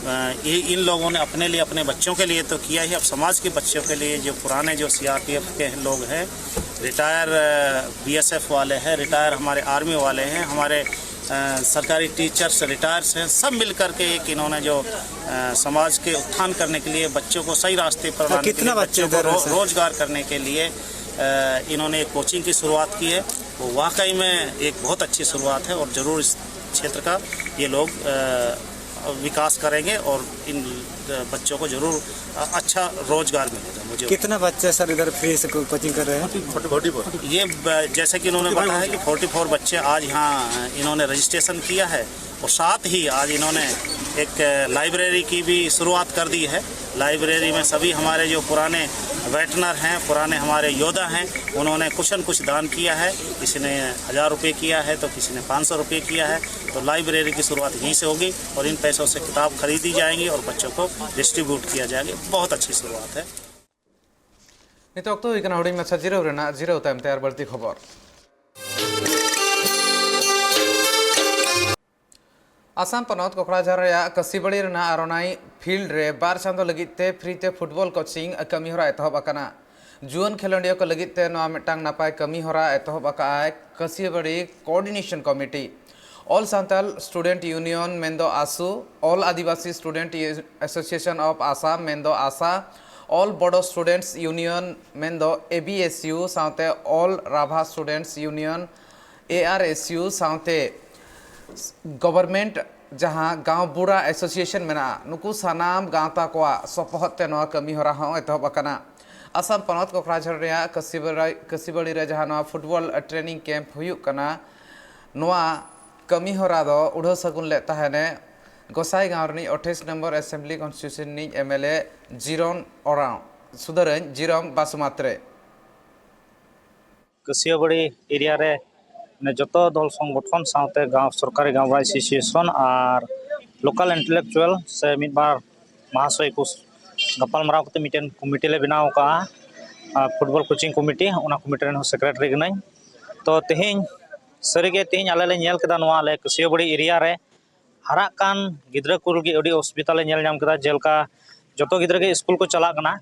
अ, ये, इन लोगों ने अपने लिए, अपने बच्चों के लिए तो किया ही, अब समाज के बच्चों के लिए, जो पुराने जो सीआरपीएफ के लोग हैं, रिटायर, अ, बीएसएफ वाले हैं, रिटायर हमारे आर्मी वाले हैं, हमारे, अ, सरकारी टीचर्स रिटायर्स हैं, सब मिल करके एक इन्होंने जो, अ, समाज के उत्थान करने के लिए, बच्चों को सही रास्ते पर लाने के लिए, कितना बच्चे बच्चों को इधर रो-, हैं, सर? रोजगार करने के लिए, अ, इन्होंने एक कोचिंग की शुरुआत की है। वो वाकई में एक बहुत अच्छी शुरुआत है और जरूर इस क्षेत्र का ये लोग अ, विकास करेंगे और इन बच्चों को जरूर अच्छा रोजगार मिलेगा। मुझे कितना बच्चे सर इधर फ्री से कोचिंग कर रहे हैं? ये ब- जैसे कि उन्होंने बताया कि फोर्टी फोर बच्चे आज यहाँ इन्होंने रजिस्ट्रेशन किया है और साथ ही आज इन्होंने एक लाइब्रेरी की भी शुरुआत कर दी है। लाइब्रेरी में सभी हमारे जो पुराने वेटनर हैं, पुराने हमारे योद्धा हैं, उन्होंने कुछ न कुछ दान किया है। किसी ने हज़ार रुपये किया है तो किसी ने पाँच सौ रुपये किया है। तो लाइब्रेरी की शुरुआत यहीं से होगी और इन पैसों से किताब खरीदी जाएंगी और बच्चों को डिस्ट्रीब्यूट किया जाएगा। बहुत अच्छी शुरुआत है। ᱱᱤᱛᱚᱜ ᱚᱠᱛᱚ ᱦᱩᱭ ᱠᱟᱱᱟ ᱦᱩᱰᱤᱧ ᱢᱟᱪᱷᱟ ᱡᱤᱨᱟᱹᱣ ᱨᱮᱱᱟᱜ᱾ ᱡᱤᱨᱟᱹᱣ ᱛᱟᱭᱚᱢ ᱛᱮ ᱟᱨ ᱵᱟᱹᱲᱛᱤ ᱠᱷᱚᱵᱚᱨ᱾ ᱟᱥᱟᱢ ᱯᱚᱱᱚᱛ ᱠᱚᱠᱲᱟᱡᱷᱟᱨ ᱨᱮᱭᱟᱜ ᱠᱟᱹᱥᱤᱵᱟᱲᱤ ᱨᱮᱱᱟᱜ ᱟᱨᱚᱱᱟᱭ ᱯᱷᱤᱞᱰ ᱨᱮ ᱵᱟᱨ ᱪᱟᱸᱫᱚ ᱞᱟᱹᱜᱤᱫ ᱛᱮ ᱯᱷᱨᱤ ᱛᱮ ᱯᱷᱩᱴᱵᱚᱞ ᱠᱳᱪᱤᱝ ᱠᱟᱹᱢᱤ ᱦᱚᱨᱟ ᱮᱛᱚᱦᱚᱵ ᱟᱠᱟᱱᱟ᱾ ᱡᱩᱣᱟᱹᱱ ᱠᱷᱮᱞᱳᱰᱤᱭᱟᱹ ᱠᱚ ᱞᱟᱹᱜᱤᱫ ᱛᱮ ᱱᱚᱣᱟ ᱢᱤᱫᱴᱟᱝ ᱱᱟᱯᱟᱭ ᱠᱟᱹᱢᱤ ᱦᱚᱨᱟ ᱮᱛᱚᱦᱚᱵ ᱟᱠᱟᱫᱼᱟᱭ Kashibari coordination committee. All Santal Student Union ᱢᱮᱱᱫᱚ ᱟᱥᱩ, All Adivasi Student Association of Assam ᱢᱮᱱᱫᱚ ᱟᱥᱟ, All Bodo Students Union ᱢᱮᱱᱫᱚ A B S U ᱥᱟᱶᱛᱮ All Rabha Students Union, A R S U ᱥᱟᱶᱛᱮ ᱜᱚᱵᱷᱚᱨᱱᱢᱮᱱᱴ ᱡᱟᱦᱟᱸ ᱜᱟᱶ ᱵᱩᱲᱟ ᱮᱥᱳᱥᱤᱭᱮᱥᱚᱱ ᱢᱮᱱᱟᱜᱼᱟ, ᱱᱩᱠᱩ ᱥᱟᱱᱟᱢ ᱜᱟᱶᱛᱟ ᱠᱚᱣᱟᱜ ᱥᱚᱯᱚᱦᱚᱫ ᱛᱮ ᱱᱚᱣᱟ ᱠᱟᱹᱢᱤ ᱦᱚᱨᱟ ᱦᱚᱸ ᱮᱛᱚᱦᱚᱵ ᱟᱠᱟᱱᱟ᱾ ᱟᱥᱟᱢ ᱯᱚᱱᱚᱛ ᱠᱚᱠᱲᱟᱡᱷᱚᱲ ᱨᱮᱭᱟᱜ ᱠᱟᱹᱥᱤᱵᱟᱲᱟ- ᱠᱟᱹᱥᱤᱵᱟᱲᱤ ᱨᱮ ᱡᱟᱦᱟᱸ ᱱᱚᱣᱟ ᱯᱷᱩᱴᱵᱚᱞ ᱴᱨᱮᱱᱤᱝ ᱠᱮᱢᱯ ᱦᱩᱭᱩᱜ ᱠᱟᱱᱟ, ᱱᱚᱣᱟ ᱠᱟᱹᱢᱤ ᱦᱚᱨᱟ ᱫᱚ ᱩᱰᱷᱟᱹᱣ ᱥᱟᱹᱜᱩᱱ ᱞᱮᱫ ᱛᱟᱦᱮᱱᱮ ᱜᱚᱥᱟᱭ ᱜᱟᱶ ᱨᱤᱱᱤᱡ ᱟᱴᱷᱟᱥ ᱱᱚᱢᱵᱚᱨ ᱮᱥᱮᱢᱵᱞᱤ ᱠᱚᱱᱥᱴᱤᱴᱩᱭᱮᱱᱥᱤ ᱨᱤᱱᱤᱡ M L A ᱡᱤᱨᱚᱱ ᱚᱨᱟᱣ, ᱥᱩᱫᱷᱟᱹᱨᱟᱹᱧ ᱡᱤᱨᱚᱢ ᱵᱟᱥᱩᱢᱟᱛᱨᱮ᱾ ᱠᱟᱹᱥᱤᱭᱟᱹᱵᱟᱹᱲᱤ ᱮᱨᱤᱭᱟ ᱨᱮ ᱢᱟᱱᱮ ᱡᱚᱛᱚ ᱫᱚᱞ ᱥᱚᱝᱜᱚᱴᱷᱚᱱ ᱥᱟᱶᱛᱮ ᱜᱟᱶ ᱥᱚᱨᱠᱟᱨᱤ ᱜᱟᱶᱛᱟ ᱮᱥᱳᱥᱤᱭᱮᱥᱚᱱ ᱟᱨ ᱞᱳᱠᱟᱞ ᱤᱱᱴᱮᱞᱮᱠᱪᱩᱣᱟᱞ ᱥᱮ ᱢᱤᱫ ᱵᱟᱨ ᱢᱟᱦᱟᱥᱚᱭ ᱠᱚ ᱜᱟᱯᱟᱞᱢᱟᱨᱟᱣ ᱠᱟᱛᱮ ᱢᱤᱫᱴᱮᱱ ᱠᱚᱢᱤᱴᱤ ᱞᱮ ᱵᱮᱱᱟᱣ ᱟᱠᱟᱫᱼᱟ, ᱯᱷᱩᱴᱵᱚᱞ ᱠᱳᱪᱤᱝ ᱠᱚᱢᱤᱴᱤ᱾ ᱚᱱᱟ ᱠᱚᱢᱤᱴᱤ ᱨᱮᱱ ᱦᱚᱸ ᱥᱮᱠᱨᱮᱴᱟᱨᱤ ᱠᱟᱹᱱᱟᱹᱧ᱾ ᱛᱚ ᱛᱮᱦᱮᱧ ᱥᱟᱹᱨᱤᱜᱮ ᱛᱮᱦᱮᱧ ᱟᱞᱮ ᱞᱮ ᱧᱮᱞ ᱠᱮᱫᱟ ᱱᱚᱣᱟ ᱟᱞᱮ ᱠᱟᱹᱥᱤᱭᱟᱹᱵᱟᱹᱲᱤ ᱮᱨᱤᱭᱟ ᱨᱮ ᱦᱟᱨᱟᱜ ᱠᱟᱱ ᱜᱤᱫᱽᱨᱟᱹ ᱠᱚ ᱞᱟᱹᱜᱤᱫ ᱟᱹᱰᱤ ᱚᱥᱩᱵᱤᱫᱷᱟ ᱞᱮ ᱧᱮᱞ ᱧᱟᱢ ᱠᱮᱫᱟ᱾ ᱡᱮᱞᱮᱠᱟ ᱡᱚᱛᱚ ᱜᱤᱫᱽᱨᱟᱹ ᱜᱮ ᱥᱠᱩᱞ ᱠᱚ ᱪᱟᱞᱟᱜ ᱠᱟᱱᱟ,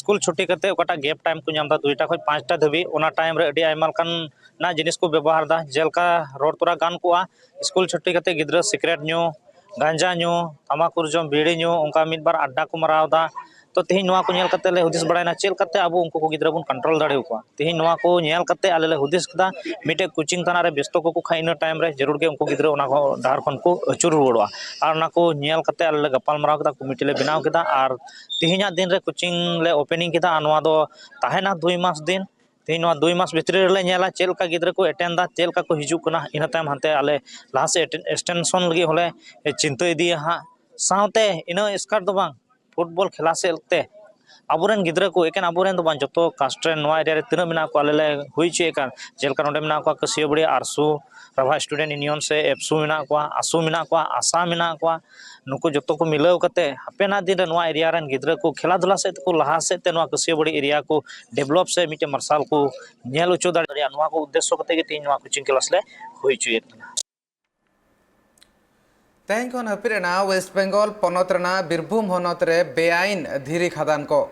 ᱥᱠᱩᱞ ᱪᱷᱩᱴᱤ ᱠᱟᱛᱮ ᱚᱠᱟᱴᱟᱜ ᱜᱮᱯ ᱴᱟᱭᱤᱢ ᱠᱚ ᱧᱟᱢ ᱮᱫᱟ ᱫᱩᱭᱴᱟ ᱠᱷᱚᱱ ᱯᱟᱸᱪᱴᱟ ᱫᱷᱟᱹᱵᱤᱡ, ᱚᱱᱟ ᱴᱟᱭᱤᱢ ᱨᱮ ᱟᱹᱰᱤ ᱟᱭᱢᱟ ᱞᱮᱠᱟᱱᱟᱜ ᱡᱤᱱᱤᱥ ᱠᱚ ᱵᱮᱵᱚᱦᱟᱨ ᱮᱫᱟ᱾ ᱡᱮᱞᱮᱠᱟ ᱨᱚᱲ ᱛᱚᱨᱟ ᱜᱟᱱ ᱠᱚᱜᱼᱟ, ᱥᱠᱩᱞ ᱪᱷᱩᱴᱤ ᱠᱟᱛᱮ ᱜᱤᱫᱽᱨᱟᱹ ᱥᱤᱠᱨᱮᱴ ᱧᱩ, ᱜᱟᱸᱡᱟ ᱧᱩ, ᱛᱟᱢᱟᱠᱩᱨ ᱡᱚᱢ, ᱵᱤᱲᱤ ᱧᱩ, ᱚᱱᱠᱟ ᱢᱤᱫ ᱵᱟᱨ ᱟᱰᱰᱟ ᱠᱚ ᱢᱟᱨᱟᱣ ᱮᱫᱟ᱾ ᱛᱚ ᱛᱮᱦᱮᱧ ᱱᱚᱣᱟ ᱠᱚ ᱧᱮᱞ ᱠᱟᱛᱮ ᱞᱮ ᱦᱩᱫᱤᱥ ᱵᱟᱲᱟᱭᱮᱱᱟ ᱪᱮᱫ ᱞᱮᱠᱟᱛᱮ ᱟᱵᱚ ᱩᱱᱠᱩ ᱠᱚ ᱜᱤᱫᱽᱨᱟᱹ ᱵᱚᱱ control ᱫᱟᱲᱮᱭᱟᱠᱚᱣᱟ᱾ ᱛᱮᱦᱮᱧ ᱱᱚᱣᱟ ᱠᱚ ᱧᱮᱞ ᱠᱟᱛᱮ ᱟᱞᱮ ᱞᱮ ᱦᱩᱫᱤᱥ ᱠᱮᱫᱟ, ᱢᱤᱫᱴᱮᱡ coaching ᱛᱟᱱᱟ ᱨᱮ ᱵᱮᱥᱛᱚ ᱠᱚᱠᱚ ᱠᱷᱟᱡ ᱤᱱᱟᱹ time ᱨᱮ ᱡᱟᱹᱨᱩᱲ ᱜᱮ ᱩᱱᱠᱩ ᱜᱤᱫᱽᱨᱟᱹ ᱚᱱᱟ ᱠᱚ ᱰᱟᱦᱟᱨ ᱠᱷᱚᱱ ᱠᱚ ᱟᱹᱪᱩᱨ ᱨᱩᱣᱟᱹᱲᱚᱜᱼᱟ᱾ ᱟᱨ ᱚᱱᱟ ᱠᱚ ᱧᱮᱞ ᱠᱟᱛᱮ ᱟᱞᱮ ᱞᱮ ᱜᱟᱯᱟᱞ ᱢᱟᱨᱟᱣ ᱠᱮᱫᱟ, committee ᱞᱮ ᱵᱮᱱᱟᱣ ᱠᱮᱫᱟ᱾ ᱟᱨ ᱛᱮᱦᱮᱧᱟᱜ ᱫᱤᱱ ᱨᱮ coaching ᱞᱮ opening ᱠᱮᱫᱟ᱾ ᱟᱨ ᱱᱚᱣᱟ ᱫᱚ ᱛᱟᱦᱮᱱᱟ ᱫᱩᱭ ᱢᱟᱥ ᱫᱤᱱ᱾ ᱛᱮᱦᱮᱧ ᱱᱚᱣᱟ ᱫᱩᱭ ᱢᱟᱥ ᱵᱷᱤᱛᱨᱤ ᱨᱮᱞᱮ ᱧᱮᱞᱟ ᱪᱮᱫ ᱞᱮᱠᱟ ᱜᱤᱫᱽᱨᱟᱹ ᱠᱚ attend ᱫᱟ, ᱪᱮᱫ ᱞᱮᱠᱟ ᱠᱚ ᱦᱤᱡᱩᱜ ᱠᱟᱱᱟ᱾ ᱤᱱᱟᱹ ᱛᱟᱭᱚᱢ ᱦᱟᱱᱛᱮ ᱟᱞᱮ ᱞᱟᱦᱟ ᱥᱮᱫ extension ᱞᱟᱹᱜᱤᱫ ᱦᱚᱸᱞᱮ ᱪᱤᱱᱛᱟᱹ ᱤᱫᱤᱭᱟ ᱦᱟᱸᱜ᱾ ᱥᱟᱶᱛᱮ ᱤᱱᱟᱹ ᱮᱥᱠᱟᱨ ᱫᱚ ᱵᱟᱝ, football ᱠᱷᱮᱞᱟ ᱥᱮᱫ ᱛᱮ ᱟᱵᱚᱨᱮᱱ ᱜᱤᱫᱽᱨᱟᱹ ᱠᱚ, ᱮᱠᱮᱱ ᱟᱵᱚᱨᱮᱱ ᱫᱚ ᱵᱟᱝ, ᱡᱚᱛᱚ caste ᱨᱮᱱ ᱱᱚᱣᱟ area ᱨᱮ ᱛᱤᱱᱟᱹᱜ ᱢᱮᱱᱟᱜ ᱠᱚᱣᱟ, ᱟᱞᱮ ᱞᱮ ᱦᱩᱭ ᱦᱚᱪᱚᱭᱮᱫ ᱠᱟᱱ, ᱡᱮᱞᱮᱠᱟ ᱱᱚᱰᱮ ᱢᱮᱱᱟᱜ ᱠᱚᱣᱟ ᱠᱟᱹᱥᱤᱭᱟᱹᱵᱟᱹᱲᱤ ᱟᱨᱥᱩ, ᱨᱟᱵᱷᱟ Student Union ᱥᱮ ᱮᱯᱥᱩ ᱢᱮᱱᱟᱜ ᱠᱚᱣᱟ, ᱟᱥᱩ ᱢᱮᱱᱟᱜ ᱠᱚᱣᱟ, ᱟᱥᱟ ᱢᱮᱱᱟᱜ ᱠᱚᱣᱟ, ᱱᱩᱠᱩ ᱡᱚᱛᱚ ᱠᱚ ᱢᱤᱞᱟᱹᱣ ᱠᱟᱛᱮ ᱦᱟᱯᱮᱱᱟᱜ ᱫᱤᱱ ᱨᱮ ᱱᱚᱣᱟ area ᱨᱮᱱ ᱜᱤᱫᱽᱨᱟᱹ ᱠᱚ ᱠᱷᱮᱞᱟ ᱫᱷᱩᱞᱟ ᱥᱮᱫ ᱛᱮᱠᱚ ᱞᱟᱦᱟ ᱥᱮᱫ ᱛᱮ ᱱᱚᱣᱟ ᱠᱟᱹᱥᱤᱭᱟᱹᱵᱟᱹᱲᱤ area ᱠᱚ develop ᱥᱮ ᱢᱤᱫᱴᱮᱱ ᱢᱟᱨᱥᱟᱞ ᱠᱚ ᱧᱮᱞ ᱦᱚᱪᱚ ᱫᱟᱲᱮᱭᱟᱜᱼᱟ, ᱱᱚᱣᱟ ᱠᱚ ᱩᱫᱽᱫᱮᱥᱥᱚ ᱠᱟᱛᱮ ᱜᱮ ᱛᱮᱦᱮᱧ ᱱᱚᱣᱟ coaching class ᱞᱮ ᱦᱩᱭ ᱦᱚᱪᱚᱭᱮᱫ ᱠᱟᱱᱟ᱾ ᱛᱮᱦᱮᱧ ᱠᱷᱚᱱ ᱦᱟᱹᱯᱤᱫ ᱮᱱᱟ ᱳᱭᱮᱥᱴ ᱵᱮᱝᱜᱚᱞ ᱯᱚᱱᱚᱛ ᱨᱮᱱᱟᱜ ᱵᱤᱨᱵᱷᱩᱢ ᱦᱚᱱᱚᱛ ᱨᱮ ᱵᱮᱟᱭᱤᱱ ᱫᱷᱤᱨᱤ ᱠᱷᱟᱫᱟᱱ ᱠᱚ᱾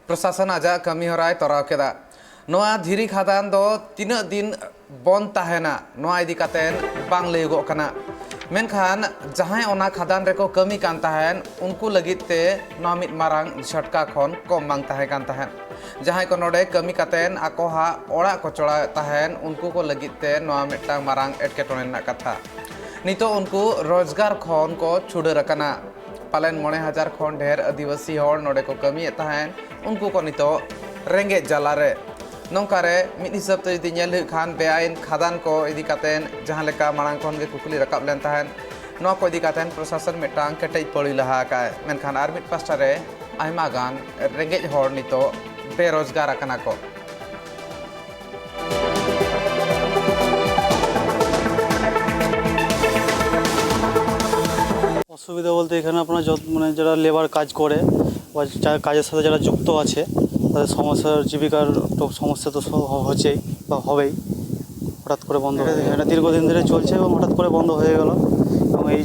ᱯᱨᱚᱥᱟᱥᱚᱱ ᱟᱡᱟᱜ ᱠᱟᱹᱢᱤ ᱦᱚᱨᱟᱭ ᱛᱚᱨᱟᱣ ᱠᱮᱫᱟ᱾ ᱱᱚᱣᱟ ᱫᱷᱤᱨᱤ ᱠᱷᱟᱫᱟᱱ ᱫᱚ ᱛᱤᱱᱟᱹᱜ ᱫᱤᱱ ᱵᱚᱱᱫ ᱛᱟᱦᱮᱱᱟ, ᱱᱚᱣᱟ ᱤᱫᱤ ᱠᱟᱛᱮ ᱵᱟᱝ ᱞᱟᱹᱭᱚᱜᱚᱜ ᱠᱟᱱᱟ᱾ ᱢᱮᱱᱠᱷᱟᱱ ᱡᱟᱦᱟᱸᱭ ᱚᱱᱟ ᱠᱷᱟᱫᱟᱱ ᱨᱮᱠᱚ ᱠᱟᱹᱢᱤ ᱠᱟᱱ ᱛᱟᱦᱮᱸᱱ, ᱩᱱᱠᱩ ᱞᱟᱹᱜᱤᱫ ᱛᱮ ᱱᱚᱣᱟ ᱢᱤᱫ ᱢᱟᱨᱟᱝ ᱡᱷᱚᱴᱠᱟ ᱠᱷᱚᱱ ᱠᱚᱢ ᱵᱟᱝ ᱛᱟᱦᱮᱸ ᱠᱟᱱ ᱛᱟᱦᱮᱸᱫ᱾ ᱡᱟᱦᱟᱸᱭ ᱠᱚ ᱱᱚᱰᱮ ᱠᱟᱹᱢᱤ ᱠᱟᱛᱮ ᱟᱠᱚᱣᱟᱜ ᱚᱲᱟᱜ ᱠᱚ ᱪᱚᱲᱟᱣᱮᱫ ᱛᱟᱦᱮᱸᱱ, ᱩᱱᱠᱩ ᱠᱚ ᱞᱟᱹᱜᱤᱫ ᱛᱮ ᱱᱚᱣᱟ ᱢᱤᱫᱴᱟᱝ ᱢᱟᱨᱟᱝ ᱮᱴᱠᱮᱴᱚᱬᱮ ᱨᱮᱱᱟᱜ ᱠᱟᱛᱷᱟ᱾ ᱱᱤᱛᱚᱜ ᱩᱱᱠᱩ ᱨᱳᱡᱽᱜᱟᱨ ᱠᱷᱚᱱ ᱠᱚ ᱪᱷᱩᱰᱟᱹᱨ ᱟᱠᱟᱱᱟ᱾ ᱯᱟᱞᱮᱱ ᱢᱚᱬᱮ ᱦᱟᱡᱟᱨ ᱠᱷᱚᱱ ᱰᱷᱮᱨ ᱟᱹᱫᱤᱵᱟᱹᱥᱤ ᱦᱚᱲ ᱱᱚᱰᱮ ᱠᱚ ᱠᱟᱹᱢᱤᱭᱮᱫ ᱛᱟᱦᱮᱸᱱ, ᱩᱱᱠᱩ ᱠᱚ ᱱᱤᱛᱚᱜ ᱨᱮᱸᱜᱮᱡ ᱡᱟᱞᱟ ᱨᱮ᱾ ᱱᱚᱝᱠᱟ ᱨᱮ ᱢᱤᱫ ᱦᱤᱥᱟᱹᱵ ᱛᱮ ᱡᱩᱫᱤ ᱧᱮᱞ ᱦᱩᱭᱩᱜ ᱠᱷᱟᱱ, ᱵᱮᱟᱭᱤᱱ ᱠᱷᱟᱫᱟᱱ ᱠᱚ ᱤᱫᱤ ᱠᱟᱛᱮ ᱡᱟᱦᱟᱸ ᱞᱮᱠᱟ ᱢᱟᱲᱟᱝ ᱠᱷᱚᱱ ᱜᱮ ᱠᱩᱠᱞᱤ ᱨᱟᱠᱟᱵ ᱞᱮᱱ ᱛᱟᱦᱮᱸᱫ, ᱱᱚᱣᱟ ᱠᱚ ᱤᱫᱤ ᱠᱟᱛᱮ ᱯᱨᱚᱥᱟᱥᱚᱱ ᱢᱤᱫᱴᱟᱝ ᱠᱮᱴᱮᱡ ᱯᱟᱹᱲᱤ ᱞᱟᱦᱟ ᱟᱠᱟᱫᱼᱟᱭ, ᱢᱮᱱᱠᱷᱟᱱ ᱟᱨ ᱢᱤᱫ ᱯᱟᱥᱴᱟ ᱨᱮ ᱟᱭᱢᱟ ᱜᱟᱱ ᱨᱮᱸᱜᱮᱡ ᱦᱚᱲ ᱱᱤᱛᱚᱜ ᱵᱮᱨᱳᱡᱽᱜᱟᱨ ᱟᱠᱟᱱᱟ ᱠᱚ᱾ অসুবিধা বলতে এখানে আপনার যত, মানে, যারা লেবার কাজ করে বা যা-, কাজের সাথে যারা যুক্ত আছে, তাদের সমস্যা, জীবিকার তো সমস্যা তো স-, হ-, হচ্ছেই বা হবেই। হঠাৎ করে বন্ধ হয়ে গেল। এটা দীর্ঘদিন ধরে চলছে এবং হঠাৎ করে বন্ধ হয়ে গেল। এবং এই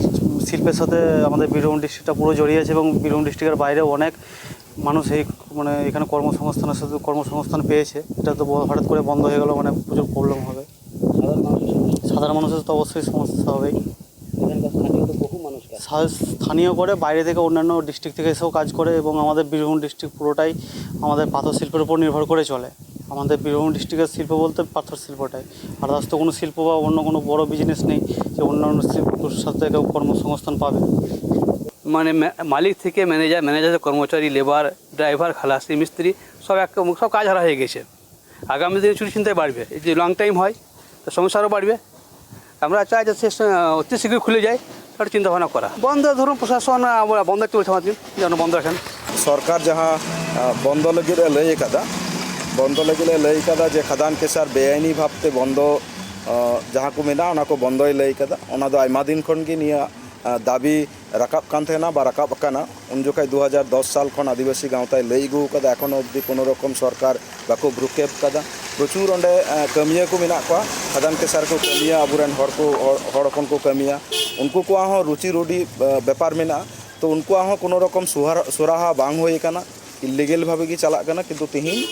শিল্পের সাথে আমাদের বীরভূম ডিস্ট্রিক্টটা পুরো জড়িয়ে আছে এবং বীরভূম ডিস্ট্রিক্টের বাইরেও অনেক মানুষ এই, মানে, এখানে কর্মসংস্থানের সাথে কর্মসংস্থান পেয়েছে। এটা তো ব-, হঠাৎ করে বন্ধ হয়ে গেল, মানে, প্রচুর প্রবলেম হবে। সাধারণ মানুষের সমস্যা। সাধারণ মানুষের তো অবশ্যই সমস্যা হবেই। এখানকার স্থানীয় তো বহু মানুষ কাজ স্থানীয় করে বাইরে থেকে, অন্যান্য ডিস্ট্রিক্ট থেকে এসেও কাজ করে। এবং আমাদের বীরভূম ডিস্ট্রিক্ট পুরোটাই আমাদের পাথর শিল্পের উপর নির্ভর করে চলে। আমাদের বীরভূম ডিস্ট্রিক্টের শিল্প বলতে পাথর শিল্পটাই। আদার্স তো কোনো শিল্প বা অন্য কোনো বড় বিজনেস নেই যে অন্যান্য শিল্পর সাথে কেউ কর্মসংস্থান পাবে। মানে মালিক থেকে ম্যানেজার, ম্যানেজার কর্মচারী, লেবার, ড্রাইভার, খালাসি, মিস্ত্রি, সব এক সব কাজ হারা হয়ে গেছে। আগামী দিনে চুরি ছিনতাই বাড়বে। এই যে লং টাইম হয়, তো সমস্যা আরও বাড়বে। আমরা চাই যে শেষ অতি শীঘ্রই খুলে যায়। একটা চিন্তা ভাবনা করা বন্ধ। ধরুন প্রশাসন বন্ধ রাখতে বলছে আমাদের, যেন বন্ধ রাখেন। ᱥᱚᱨᱠᱟᱨ ᱡᱟᱦᱟᱸ ᱵᱚᱱᱫᱚ ᱞᱟᱹᱜᱤᱫ ᱮ ᱞᱟᱹᱭ ᱟᱠᱟᱫᱟ, ᱵᱚᱱᱫᱚ ᱞᱟᱹᱜᱤᱫ ᱮ ᱞᱟᱹᱭ ᱟᱠᱟᱫᱟ ᱡᱮ ᱠᱷᱟᱫᱟᱱ ᱠᱮᱥᱟᱨ ᱵᱮᱟᱭᱤᱱᱤ ᱵᱷᱟᱵᱽᱛᱮ ᱵᱚᱱᱫᱚ, ᱡᱟᱦᱟᱸ ᱠᱚ ᱢᱮᱱᱟᱜᱼᱟ, ᱚᱱᱟ ᱠᱚ ᱵᱚᱱᱫᱚᱭ ᱞᱟᱹᱭ ᱟᱠᱟᱫᱟ᱾ ᱚᱱᱟ ᱫᱚ ᱟᱭᱢᱟ ᱫᱤᱱ ᱠᱷᱚᱱ ᱜᱮ ᱱᱤᱭᱟᱹ ᱫᱟᱵᱤ ᱨᱟᱠᱟᱵ ᱠᱟᱱ ᱛᱟᱦᱮᱱᱟ ᱵᱟ ᱨᱟᱠᱟᱵ ᱟᱠᱟᱱᱟ᱾ ᱩᱱ ᱡᱚᱠᱷᱟᱡ ᱫᱩ ᱦᱟᱡᱟᱨ ᱫᱚᱥ ᱥᱟᱞ ᱠᱷᱚᱱ ᱟᱹᱫᱤᱵᱟᱹᱥᱤ ᱜᱟᱶᱛᱟᱭ ᱞᱟᱹᱭ ᱟᱹᱜᱩ ᱟᱠᱟᱫᱟ, ᱮᱠᱷᱚᱱᱳ ᱚᱵᱫᱤ ᱠᱳᱱᱳ ᱨᱚᱠᱚᱢ ᱥᱚᱨᱠᱟᱨ ᱵᱟᱠᱚ ᱵᱷᱨᱩᱠᱷᱮᱯ ᱟᱠᱟᱫᱟ᱾ ᱯᱨᱚᱪᱩᱨ ᱚᱸᱰᱮ ᱠᱟᱹᱢᱤᱭᱟᱹ ᱠᱚ ᱢᱮᱱᱟᱜ ᱠᱚᱣᱟ, ᱠᱷᱟᱫᱟᱱ ᱠᱮᱥᱟᱨ ᱠᱚ ᱠᱟᱹᱢᱤᱭᱟ, ᱟᱵᱚᱨᱮᱱ ᱦᱚᱲ ᱠᱚ ᱦᱚᱲ ᱦᱚᱯᱚᱱ ᱠᱚ ᱠᱟᱹᱢᱤᱭᱟ, ᱩᱱᱠᱩ ᱠᱚᱣᱟᱜ ᱦᱚᱸ ᱨᱩᱪᱤ ᱨᱩᱰᱤ ᱵᱮᱯᱟᱨ ᱢᱮᱱᱟᱜᱼᱟ᱾ ᱛᱚ ᱩᱱᱠᱩᱣᱟᱜ ᱦᱚᱸ ᱠᱳᱱᱳ ᱨᱚᱠᱚᱢ ᱥᱩᱨᱟᱦᱟ ᱵᱟᱝ ᱦᱩᱭ ᱟᱠᱟᱱᱟ, ᱤᱞᱤᱜᱮᱞ ᱵᱷᱟᱵᱮ ᱜᱮ ᱪᱟᱞᱟᱜ ᱠᱟᱱᱟ᱾ ᱠᱤᱱᱛᱩ ᱛᱤᱦᱤᱧ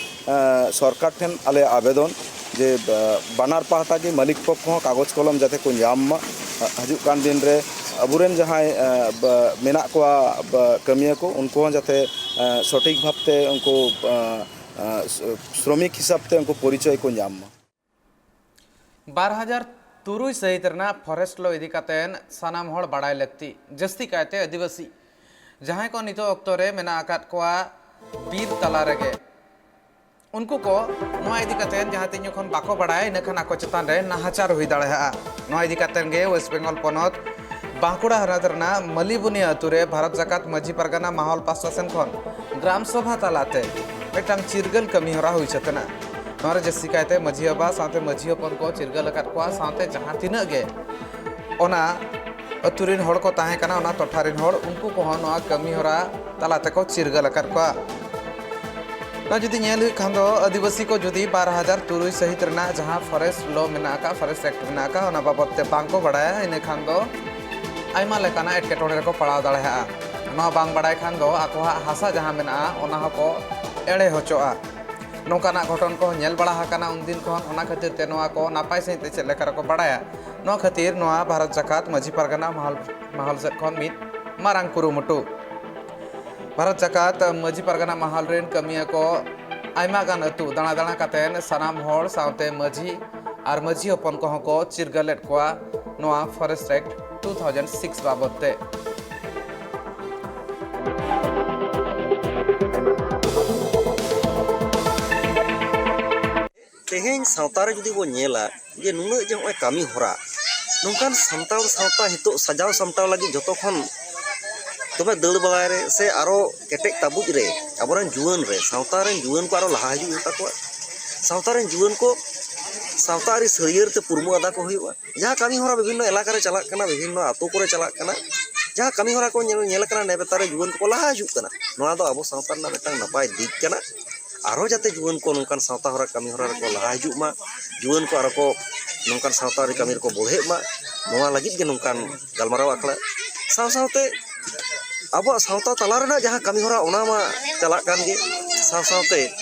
ᱥᱚᱨᱠᱟᱨ ᱴᱷᱮᱱ ᱟᱞᱮᱭᱟᱜ ᱟᱵᱮᱫᱚᱱ ᱡᱮ ᱵᱟᱱᱟᱨ ᱯᱟᱦᱴᱟ ᱜᱮ ᱢᱟᱹᱞᱤᱠ ᱯᱚᱠᱷᱚ ᱦᱚᱸ ᱠᱟᱜᱚᱡᱽ ᱠᱚᱞᱚᱢ ᱡᱟᱛᱮ ᱠᱚ ᱧᱟᱢ ᱢᱟ᱾ ᱦᱤᱡᱩᱜ ᱠᱟᱱ ᱫᱤᱱ ᱨᱮ ᱟᱵᱚᱨᱮᱱ ᱡᱟᱦᱟᱸᱭ ᱢᱮᱱᱟᱜ ᱠᱚᱣᱟ ᱠᱟᱹᱢᱤᱭᱟᱹ ᱠᱚ, ᱩᱱᱠᱩ ᱦᱚᱸ ᱡᱟᱛᱮ ᱥᱚᱴᱷᱤᱠ ᱵᱷᱟᱵᱽᱛᱮ ᱩᱱᱠᱩ ᱥᱨᱚᱢᱤᱠ ᱦᱤᱥᱟᱹᱵ ᱛᱮ ᱩᱱᱠᱩ ᱯᱚᱨᱤᱪᱚᱭ ᱠᱚ ᱧᱟᱢ ᱢᱟ᱾ ᱵᱟᱨ ᱦᱟᱡᱟᱨ ᱛᱩᱨᱩᱭ ᱥᱟᱹᱦᱤᱛ ᱨᱮᱱᱟᱜ ᱯᱷᱚᱨᱮᱥᱴ ᱞᱚ ᱤᱫᱤ ᱠᱟᱛᱮ ᱥᱟᱱᱟᱢ ᱦᱚᱲ ᱵᱟᱲᱟᱭ ᱞᱟᱹᱠᱛᱤ, ᱡᱟᱹᱥᱛᱤ ᱠᱟᱭᱛᱮ ᱟᱹᱫᱤᱵᱟᱹᱥᱤ ᱡᱟᱦᱟᱸᱭ ᱠᱚ ᱱᱤᱛᱚᱜ ᱚᱠᱛᱚ ᱨᱮ ᱢᱮᱱᱟᱜ ᱟᱠᱟᱫ ᱠᱚᱣᱟ ᱵᱤᱨ ᱛᱟᱞᱟ ᱨᱮᱜᱮ᱾ ᱩᱱᱠᱩ ᱠᱚ ᱱᱚᱣᱟ ᱤᱫᱤ ᱠᱟᱛᱮ ᱡᱟᱦᱟᱸ ᱛᱤᱱ ᱡᱚᱠᱷᱚᱱ ᱵᱟᱠᱚ ᱵᱟᱲᱟᱭᱟ, ᱤᱱᱟᱹ ᱠᱷᱟᱱ ᱟᱠᱚ ᱪᱮᱛᱟᱱ ᱨᱮ ᱱᱟᱦᱟᱪᱟᱨ ᱦᱩᱭ ᱫᱟᱲᱮᱭᱟᱜᱼᱟ᱾ ᱱᱚᱣᱟ ᱤᱫᱤ ᱠᱟᱛᱮ ᱜᱮ ᱳᱭᱮᱥᱴ ᱵᱮᱝᱜᱚᱞ ᱯᱚᱱᱚᱛ ᱵᱟᱸᱠᱩᱲᱟ ᱦᱚᱱᱚᱛ ᱨᱮᱱᱟᱜ ᱢᱟᱹᱞᱤᱵᱩᱱᱤᱭᱟ ᱟᱹᱛᱩ ᱨᱮ ᱵᱷᱟᱨᱚᱛ ᱡᱟᱠᱟᱛ ᱢᱟᱹᱡᱷᱤ ᱯᱟᱨᱜᱟᱱᱟ ᱢᱟᱦᱚᱞ ᱯᱟᱥᱴᱟ ᱥᱮᱱ ᱠᱷᱚᱱ ᱜᱨᱟᱢ ᱥᱚᱵᱷᱟ ᱛᱟᱞᱟᱛᱮ ᱢᱤᱫᱴᱟᱝ ᱪᱤᱨᱜᱟᱹᱞ ᱠᱟᱹᱢᱤ ᱦᱚᱨᱟ ᱦᱩᱭ ᱥᱟᱹᱛ ᱮᱱᱟ᱾ ᱱᱚᱣᱟ ᱨᱮ ᱡᱟᱹᱥᱛᱤ ᱠᱟᱭᱛᱮ ᱢᱟᱹᱡᱷᱤ ᱵᱟᱵᱟ ᱥᱟᱶᱛᱮ ᱢᱟᱹᱡᱷᱤ ᱦᱚᱯᱚᱱ ᱠᱚ ᱪᱤᱨᱜᱟᱹᱞ ᱟᱠᱟᱫ ᱠᱚᱣᱟ, ᱥᱟᱶᱛᱮ ᱡᱟᱦᱟᱸ ᱛᱤᱱᱟᱹᱜ ᱜᱮ ᱚᱱᱟ ᱟᱹᱛᱩ ᱨᱮᱱ ᱦᱚᱲ ᱠᱚ ᱛᱟᱦᱮᱸ ᱠᱟᱱᱟ, ᱚᱱᱟ ᱴᱚᱴᱷᱟ ᱨᱮᱱ ᱦᱚᱲ, ᱩᱱᱠᱩ ᱠᱚᱦᱚᱸ ᱱᱚᱣᱟ ᱠᱟᱹᱢᱤ ᱦᱚᱨᱟ ᱛᱟᱞᱟ ᱛᱮᱠᱚ ᱪᱤᱨᱜᱟᱹᱞ ᱟᱠᱟᱫ ᱠᱚᱣᱟ᱾ ᱱᱚᱣᱟ ᱡᱩᱫᱤ ᱧᱮᱞ ᱦᱩᱭᱩᱜ ᱠᱷᱟᱱ ᱫᱚ, ᱟᱹᱫᱤᱵᱟᱹᱥᱤ ᱠᱚ ᱡᱩᱫᱤ ᱵᱟᱨ ᱦᱟᱡᱟᱨ ᱛᱩᱨᱩᱭ ᱥᱟᱹᱦᱤᱛ ᱨᱮᱱᱟᱜ ᱡᱟᱦᱟᱸ ᱯᱷᱚᱨᱮᱥᱴ ᱞᱚ ᱢᱮᱱᱟᱜ ᱟᱠᱟᱫ, ᱯᱷᱚᱨᱮᱥᱴ ᱮᱠᱴ ᱢᱮᱱᱟᱜ ᱟᱠᱟᱫ, ᱚᱱᱟ ᱵᱟᱵᱚᱫ ᱛᱮ ᱵᱟᱝ ᱠᱚ ᱵᱟᱲᱟᱭᱟ, ᱤᱱᱟᱹ ᱠᱷᱟᱱ ᱫᱚ ᱟᱭᱢᱟ ᱞᱮᱠᱟᱱᱟᱜ ᱮᱴᱠᱮᱴᱚᱬᱮ ᱨᱮᱠᱚ ᱯᱟᱲᱟᱣ ᱫᱟᱲᱮᱭᱟᱜᱼᱟ᱾ ᱱᱚᱣᱟ ᱵᱟᱝ ᱵᱟᱲᱟᱭ ᱠᱷᱟᱱ ᱫᱚ ᱟᱠᱚᱣᱟᱜ ᱦᱟᱥᱟ ᱡᱟᱦᱟᱸ ᱢᱮᱱᱟᱜᱼᱟ, ᱚᱱᱟ ᱦᱚᱸᱠᱚ ᱮᱲᱮ ᱦᱚᱪᱚᱜᱼᱟ᱾ ᱱᱚᱝᱠᱟᱱᱟᱜ ᱜᱷᱚᱴᱚᱱ ᱠᱚᱦᱚᱸ ᱧᱮᱞ ᱵᱟᱲᱟ ᱟᱠᱟᱱᱟ ᱩᱱᱫᱤᱱ ᱠᱷᱚᱱ᱾ ᱚᱱᱟ ᱠᱷᱟᱹᱛᱤᱨ ᱛᱮ ᱱᱚᱣᱟ ᱠᱚ ᱱᱟᱯᱟᱭ ᱥᱟᱺᱦᱤᱡ ᱛᱮ ᱪᱮᱫ ᱞᱮᱠᱟ ᱨᱮᱠᱚ ᱵᱟᱲᱟᱭᱟ, ᱱᱚᱣᱟ ᱠᱷᱟᱹᱛᱤᱨ ᱱᱚᱣᱟ ᱵᱷᱟᱨᱚᱛ ᱡᱟᱠᱟᱛ ᱢᱟᱹᱡᱷᱤ ᱯᱟᱨᱜᱟᱱᱟ ᱢᱟᱦᱟᱞ, ᱢᱟᱦᱟᱞ ᱥᱮᱫ ᱠᱷᱚᱱ ᱢᱤᱫ ᱢᱟᱨᱟᱝ ᱠᱩᱨᱩᱢᱩᱴᱩ᱾ ᱵᱷᱟᱨᱚᱛ ᱡᱟᱠᱟᱛ ᱢᱟᱹᱡᱷᱤ ᱯᱟᱨᱜᱟᱱᱟ ᱢᱟᱦᱟᱞ ᱨᱮᱱ ᱠᱟᱹᱢᱤᱭᱟᱹ ᱠᱚ ᱟᱭᱢᱟ ᱜᱟᱱ ᱟᱹᱛᱩ ᱫᱟᱬᱟ ᱫᱟᱬᱟ ᱠᱟᱛᱮᱱ ᱥᱟᱱᱟᱢ ᱦᱚᱲ ᱥᱟᱶᱛᱮ ᱢᱟᱹᱡᱷᱤ ᱟᱨ ᱢᱟᱹᱡᱷᱤ ᱦᱚᱯᱚᱱ ᱠᱚᱦᱚᱸ ᱠᱚ ᱪᱤᱨᱜᱟᱹᱞᱮᱫ ᱠᱚᱣᱟ ᱱᱚᱣᱟ Forest Act two thousand six ᱵᱟᱵᱚᱫ ᱛᱮ᱾ ᱛᱮᱦᱮᱧ ᱥᱟᱶᱛᱟ ᱨᱮ ᱡᱩᱫᱤ ᱵᱚᱱ ᱧᱮᱞᱟ ᱡᱮ ᱱᱩᱱᱟᱹᱜ ᱡᱮ ᱱᱚᱜᱼᱚᱭ ᱠᱟᱹᱢᱤ ᱦᱚᱨᱟ, ᱱᱚᱝᱠᱟᱱ ᱥᱟᱱᱛᱟᱲ ᱥᱟᱶᱛᱟ ᱱᱤᱛᱚᱜ ᱥᱟᱡᱟᱣ ᱥᱟᱢᱴᱟᱣ ᱞᱟᱹᱜᱤᱫ ᱡᱚᱛᱚ ᱠᱷᱚᱱ ᱫᱚᱢᱮ ᱫᱟᱹᱲ ᱵᱟᱲᱟᱭ ᱨᱮ ᱥᱮ ᱟᱨᱚ ᱠᱮᱴᱮᱡ ᱛᱟᱵᱩᱡ ᱨᱮ ᱟᱵᱚᱨᱮᱱ ᱡᱩᱣᱟᱹᱱ ᱨᱮ, ᱥᱟᱶᱛᱟ ᱨᱮᱱ ᱡᱩᱣᱟᱹᱱ ᱠᱚ ᱟᱨᱚ ᱞᱟᱦᱟ ᱦᱤᱡᱩᱜ ᱦᱩᱭᱩᱜ ᱛᱟᱠᱚᱣᱟ᱾ ᱥᱟᱶᱛᱟ ᱨᱮᱱ ᱡᱩᱣᱟᱹᱱ ᱠᱚ ᱥᱟᱶᱛᱟ ᱟᱹᱨᱤ ᱥᱟᱹᱨᱭᱟᱹᱲ ᱛᱮ ᱯᱩᱨᱢᱩ ᱟᱫᱟ ᱠᱚ ᱦᱩᱭᱩᱜᱼᱟ᱾ ᱡᱟᱦᱟᱸ ᱠᱟᱹᱢᱤ ᱦᱚᱨᱟ ᱵᱤᱵᱷᱤᱱᱱᱚ ᱮᱞᱟᱠᱟ ᱨᱮ ᱪᱟᱞᱟᱜ ᱠᱟᱱᱟ, ᱵᱤᱵᱷᱤᱱᱱᱚ ᱟᱛᱳ ᱠᱚᱨᱮ ᱪᱟᱞᱟᱜ ᱠᱟᱱᱟ, ᱡᱟᱦᱟᱸ ᱠᱟᱹᱢᱤ ᱦᱚᱨᱟ ᱠᱚ ᱧᱮᱞ, ᱧᱮᱞ ᱟᱠᱟᱱᱟ, ᱱᱮᱵᱮᱛᱟᱨ ᱨᱮ ᱡᱩᱣᱟᱹᱱ ᱠᱚᱠᱚ ᱞᱟᱦᱟ ᱦᱤᱡᱩᱜ ᱠᱟᱱᱟ᱾ ᱱᱚᱣᱟ ᱫᱚ ᱟᱵᱚ ᱥᱟᱶᱛᱟ ᱨᱮᱱᱟᱜ ᱢᱤᱫᱴᱟᱝ ᱱᱟᱯᱟᱭ ᱫᱤᱠ ᱠᱟᱱᱟ᱾ ᱟᱨᱦᱚᱸ ᱡᱟᱛᱮ ᱡᱩᱣᱟᱹᱱ ᱠᱚ ᱱᱚᱝᱠᱟᱱ ᱥᱟᱶᱛᱟ ᱦᱚᱨᱟ, ᱠᱟᱹᱢᱤ ᱦᱚᱨᱟ ᱨᱮᱠᱚ ᱞᱟᱦᱟ ᱦᱤᱡᱩᱜ ᱢᱟ, ᱡᱩᱣᱟᱹᱱ ᱠᱚ ᱟᱨᱚ ᱠᱚ ᱱᱚᱝᱠᱟᱱ ᱥᱟᱶᱛᱟ ᱟᱹᱨᱤ ᱠᱟᱹᱢᱤ ᱨᱮᱠᱚ ᱵᱚᱲᱦᱮᱜ ᱢᱟ, ᱱᱚᱣᱟ ᱞᱟᱹᱜᱤᱫ ᱜᱮ ᱱᱚᱝᱠᱟᱱ ᱜᱟᱞᱢᱟᱨᱟᱣ ᱟᱠᱷᱲᱟ᱾ ᱥᱟᱶ ᱥᱟᱶᱛᱮ ᱟᱵᱚᱣᱟᱜ ᱥᱟᱶᱛᱟ ᱛᱟᱞᱟ ᱨᱮᱱᱟᱜ ᱡᱟᱦᱟᱸ ᱠᱟᱹᱢᱤ ᱦᱚᱨᱟ, ᱚᱱᱟ ᱢᱟ ᱪᱟᱞᱟᱜ ᱠᱟᱱ ᱜᱮ᱾ ᱥᱟᱶ ᱥᱟᱶᱛᱮ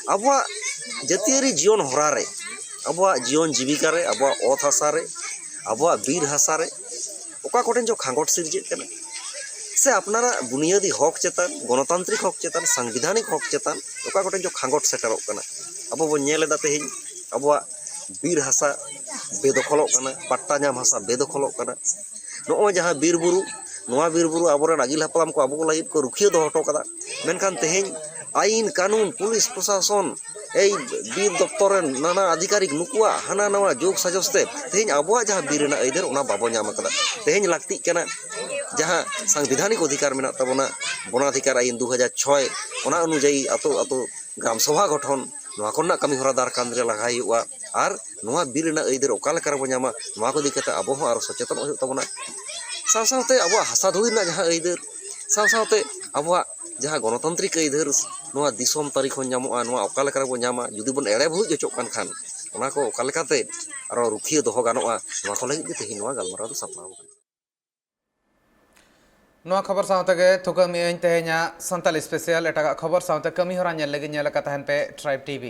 ᱟᱵᱚᱣᱟᱜ ᱡᱟᱹᱛᱤᱭᱟᱹᱨᱤ ᱡᱤᱭᱚᱱ ᱦᱚᱨᱟ ᱨᱮ, ᱟᱵᱚᱣᱟᱜ ᱡᱤᱭᱚᱱ ᱡᱤᱵᱤᱠᱟ ᱨᱮ, ᱟᱵᱚᱣᱟᱜ ᱚᱛ ᱦᱟᱥᱟ ᱨᱮ, ᱟᱵᱚᱣᱟᱜ ᱵᱤᱨ ᱦᱟᱥᱟ ᱨᱮ ᱚᱠᱟ ᱠᱚᱴᱷᱮᱱ ᱪᱚ ᱠᱷᱟᱸᱜᱚᱴ ᱥᱤᱨᱡᱟᱹᱜ ᱠᱟᱱᱟ, ᱥᱮ ᱟᱯᱱᱟᱨᱟᱜ ᱵᱩᱱᱤᱭᱟᱹᱫᱤ ᱦᱚᱠ ᱪᱮᱛᱟᱱ, ᱜᱚᱱᱚᱛᱟᱱᱛᱨᱤᱠ ᱦᱚᱠ ᱪᱮᱛᱟᱱ, ᱥᱟᱝᱵᱤᱫᱷᱟᱱᱤᱠ ᱦᱚᱠ ᱪᱮᱛᱟᱱ ᱚᱠᱟ ᱠᱚᱴᱷᱮᱱ ᱪᱚ ᱠᱷᱟᱸᱜᱚᱴ ᱥᱮᱴᱮᱨᱚᱜ ᱠᱟᱱᱟ᱾ ᱟᱵᱚ ᱵᱚᱱ ᱧᱮᱞ ᱮᱫᱟ ᱛᱮᱦᱮᱧ ᱟᱵᱚᱣᱟᱜ ᱵᱤᱨ ᱦᱟᱥᱟ ᱵᱮᱫᱚᱠᱷᱚᱞᱚᱜ ᱠᱟᱱᱟ, ᱯᱟᱴᱴᱟ ᱧᱟᱢ ᱦᱟᱥᱟ ᱵᱮᱫᱚᱠᱷᱚᱞᱚᱜ ᱠᱟᱱᱟ᱾ ᱱᱚᱜᱼᱚᱭ ᱡᱟᱦᱟᱸ ᱵᱤᱨ ᱵᱩᱨᱩ, ᱱᱚᱣᱟ ᱵᱤᱨ ᱵᱩᱨᱩ ᱟᱵᱚᱨᱮᱱ ᱟᱹᱜᱤᱞ ᱦᱟᱯᱲᱟᱢ ᱠᱚ ᱟᱵᱚ ᱠᱚ ᱞᱟᱹᱜᱤᱫ ᱠᱚ ᱨᱩᱠᱷᱤᱭᱟᱹ ᱫᱚᱦᱚ ᱦᱚᱴᱚ ᱠᱟᱫᱟ᱾ ᱢᱮᱱᱠᱷᱟᱱ ᱛᱮᱦᱮᱧ ᱟᱹᱭᱤᱱ ᱠᱟᱹᱱᱩᱱ, ᱯᱩᱞᱤᱥ ᱯᱨᱚᱥᱟᱥᱚᱱ, ᱮᱭ ᱵᱤᱨ ᱫᱚᱯᱛᱚᱨ ᱨᱮᱱ ᱱᱟᱱᱟ ᱟᱫᱷᱤᱠᱟᱨᱤᱠ, ᱱᱩᱠᱩᱣᱟᱜ ᱦᱟᱱᱟ ᱱᱟᱣᱟ ᱡᱳᱜᱽ ᱥᱟᱡᱚᱥ ᱛᱮ ᱛᱮᱦᱮᱧ ᱟᱵᱚᱣᱟᱜ ᱡᱟᱦᱟᱸ ᱵᱤᱨ ᱨᱮᱱᱟᱜ ᱟᱹᱭᱫᱟᱹᱨ, ᱚᱱᱟ ᱵᱟᱵᱚ ᱧᱟᱢ ᱟᱠᱟᱫᱟ᱾ ᱛᱮᱦᱮᱧ ᱞᱟᱹᱠᱛᱤᱜ ᱠᱟᱱᱟ ᱡᱟᱦᱟᱸ ᱥᱟᱝᱵᱤᱫᱷᱟᱱᱤᱠ ᱚᱫᱷᱤᱠᱟᱨ ᱢᱮᱱᱟᱜ ᱛᱟᱵᱚᱱᱟ, ᱵᱚᱱᱟᱫᱷᱤᱠᱟᱨ ᱟᱹᱭᱤᱱ ᱫᱩ ᱦᱟᱡᱟᱨ ᱪᱷᱚᱭ, ᱚᱱᱟ ᱚᱱᱩᱡᱟᱭᱤ ᱟᱛᱳ ᱟᱛᱳ ᱜᱨᱟᱢ ᱥᱚᱵᱷᱟ ᱜᱚᱴᱷᱚᱱ, ᱱᱚᱣᱟ ᱠᱚᱨᱮᱱᱟᱜ ᱠᱟᱹᱢᱤ ᱦᱚᱨᱟ ᱫᱟᱨ ᱠᱟᱹᱢᱤ ᱨᱮ ᱞᱟᱜᱟᱣ ᱦᱩᱭᱩᱜᱼᱟ᱾ ᱟᱨ ᱱᱚᱣᱟ ᱵᱤᱨ ᱨᱮᱱᱟᱜ ᱟᱹᱭᱫᱟᱹᱨ ᱚᱠᱟ ᱞᱮᱠᱟ ᱨᱮᱵᱚ ᱧᱟᱢᱟ, ᱱᱚᱣᱟ ᱠᱚ ᱤᱫᱤ ᱠᱟᱛᱮ ᱟᱵᱚ ᱦᱚᱸ ᱟᱨᱚ ᱥᱚᱪᱮᱛᱚᱱᱚᱜ ᱦᱩᱭᱩᱜ ᱛᱟᱵᱚᱱᱟ᱾ ᱥᱟᱶ ᱥᱟᱶᱛᱮ ᱟᱵᱚᱣᱟᱜ ᱦᱟᱥᱟ ᱫᱷᱩᱲᱤ ᱨᱮᱱᱟᱜ ᱡᱟᱦᱟᱸ ᱟᱹᱭᱫᱟᱹᱨ, ᱥᱟᱶ ᱥᱟᱶᱛᱮ ᱟᱵᱚᱣᱟᱜ ᱡᱟᱦᱟᱸ ᱜᱚᱱᱚᱛᱟᱱᱛᱨᱤᱠ ᱟᱹᱭᱫᱟᱹᱨ, ᱱᱚᱣᱟ ᱫᱤᱥᱚᱢ ᱛᱟᱹᱨᱤ ᱠᱷᱚᱱ ᱧᱟᱢᱚᱜᱼᱟ, ᱱᱚᱣᱟ ᱚᱠᱟ ᱞᱮᱠᱟ ᱨᱮᱵᱚ ᱧᱟᱢᱟ, ᱡᱩᱫᱤ ᱵᱚᱱ ᱮᱲᱮ ᱵᱷᱩᱲᱩᱡ ᱦᱚᱪᱚᱜ ᱠᱟᱱ ᱠᱷᱟᱱ, ᱚᱱᱟ ᱠᱚ ᱚᱠᱟ ᱞᱮᱠᱟᱛᱮ ᱟᱨᱚ ᱨᱩᱠᱷᱤᱭᱟᱹ ᱫᱚᱦᱚ ᱜᱟᱱᱚᱜᱼᱟ, ᱱᱚᱣᱟ ᱠᱚ ᱞᱟᱹᱜᱤᱫ ᱜᱮ ᱛᱮᱦᱮᱧ ᱱᱚᱣᱟ ᱜᱟᱞᱢᱟᱨᱟᱣ ᱫᱚ ᱥᱟᱯᱲᱟᱣ ᱟᱠᱟᱱᱟ᱾ ᱱᱚᱣᱟ ᱠᱷᱚᱵᱚᱨ ᱥᱟᱶᱛᱮ ᱜᱮ ᱛᱷᱩᱠᱟᱹᱢ ᱮᱫᱟᱹᱧ ᱛᱮᱦᱮᱧᱟᱜ ᱥᱟᱱᱛᱟᱲᱤ ᱥᱯᱮᱥᱟᱞ᱾ ᱮᱴᱟᱜᱟᱜ ᱠᱷᱚᱵᱚᱨ ᱥᱟᱶᱛᱮ ᱠᱟᱹᱢᱤ ᱦᱚᱨᱟ ᱧᱮᱞ ᱞᱟᱹᱜᱤᱫ ᱧᱮᱞ ᱟᱠᱟ ᱛᱟᱦᱮᱱ ᱯᱮ Tribe TV᱾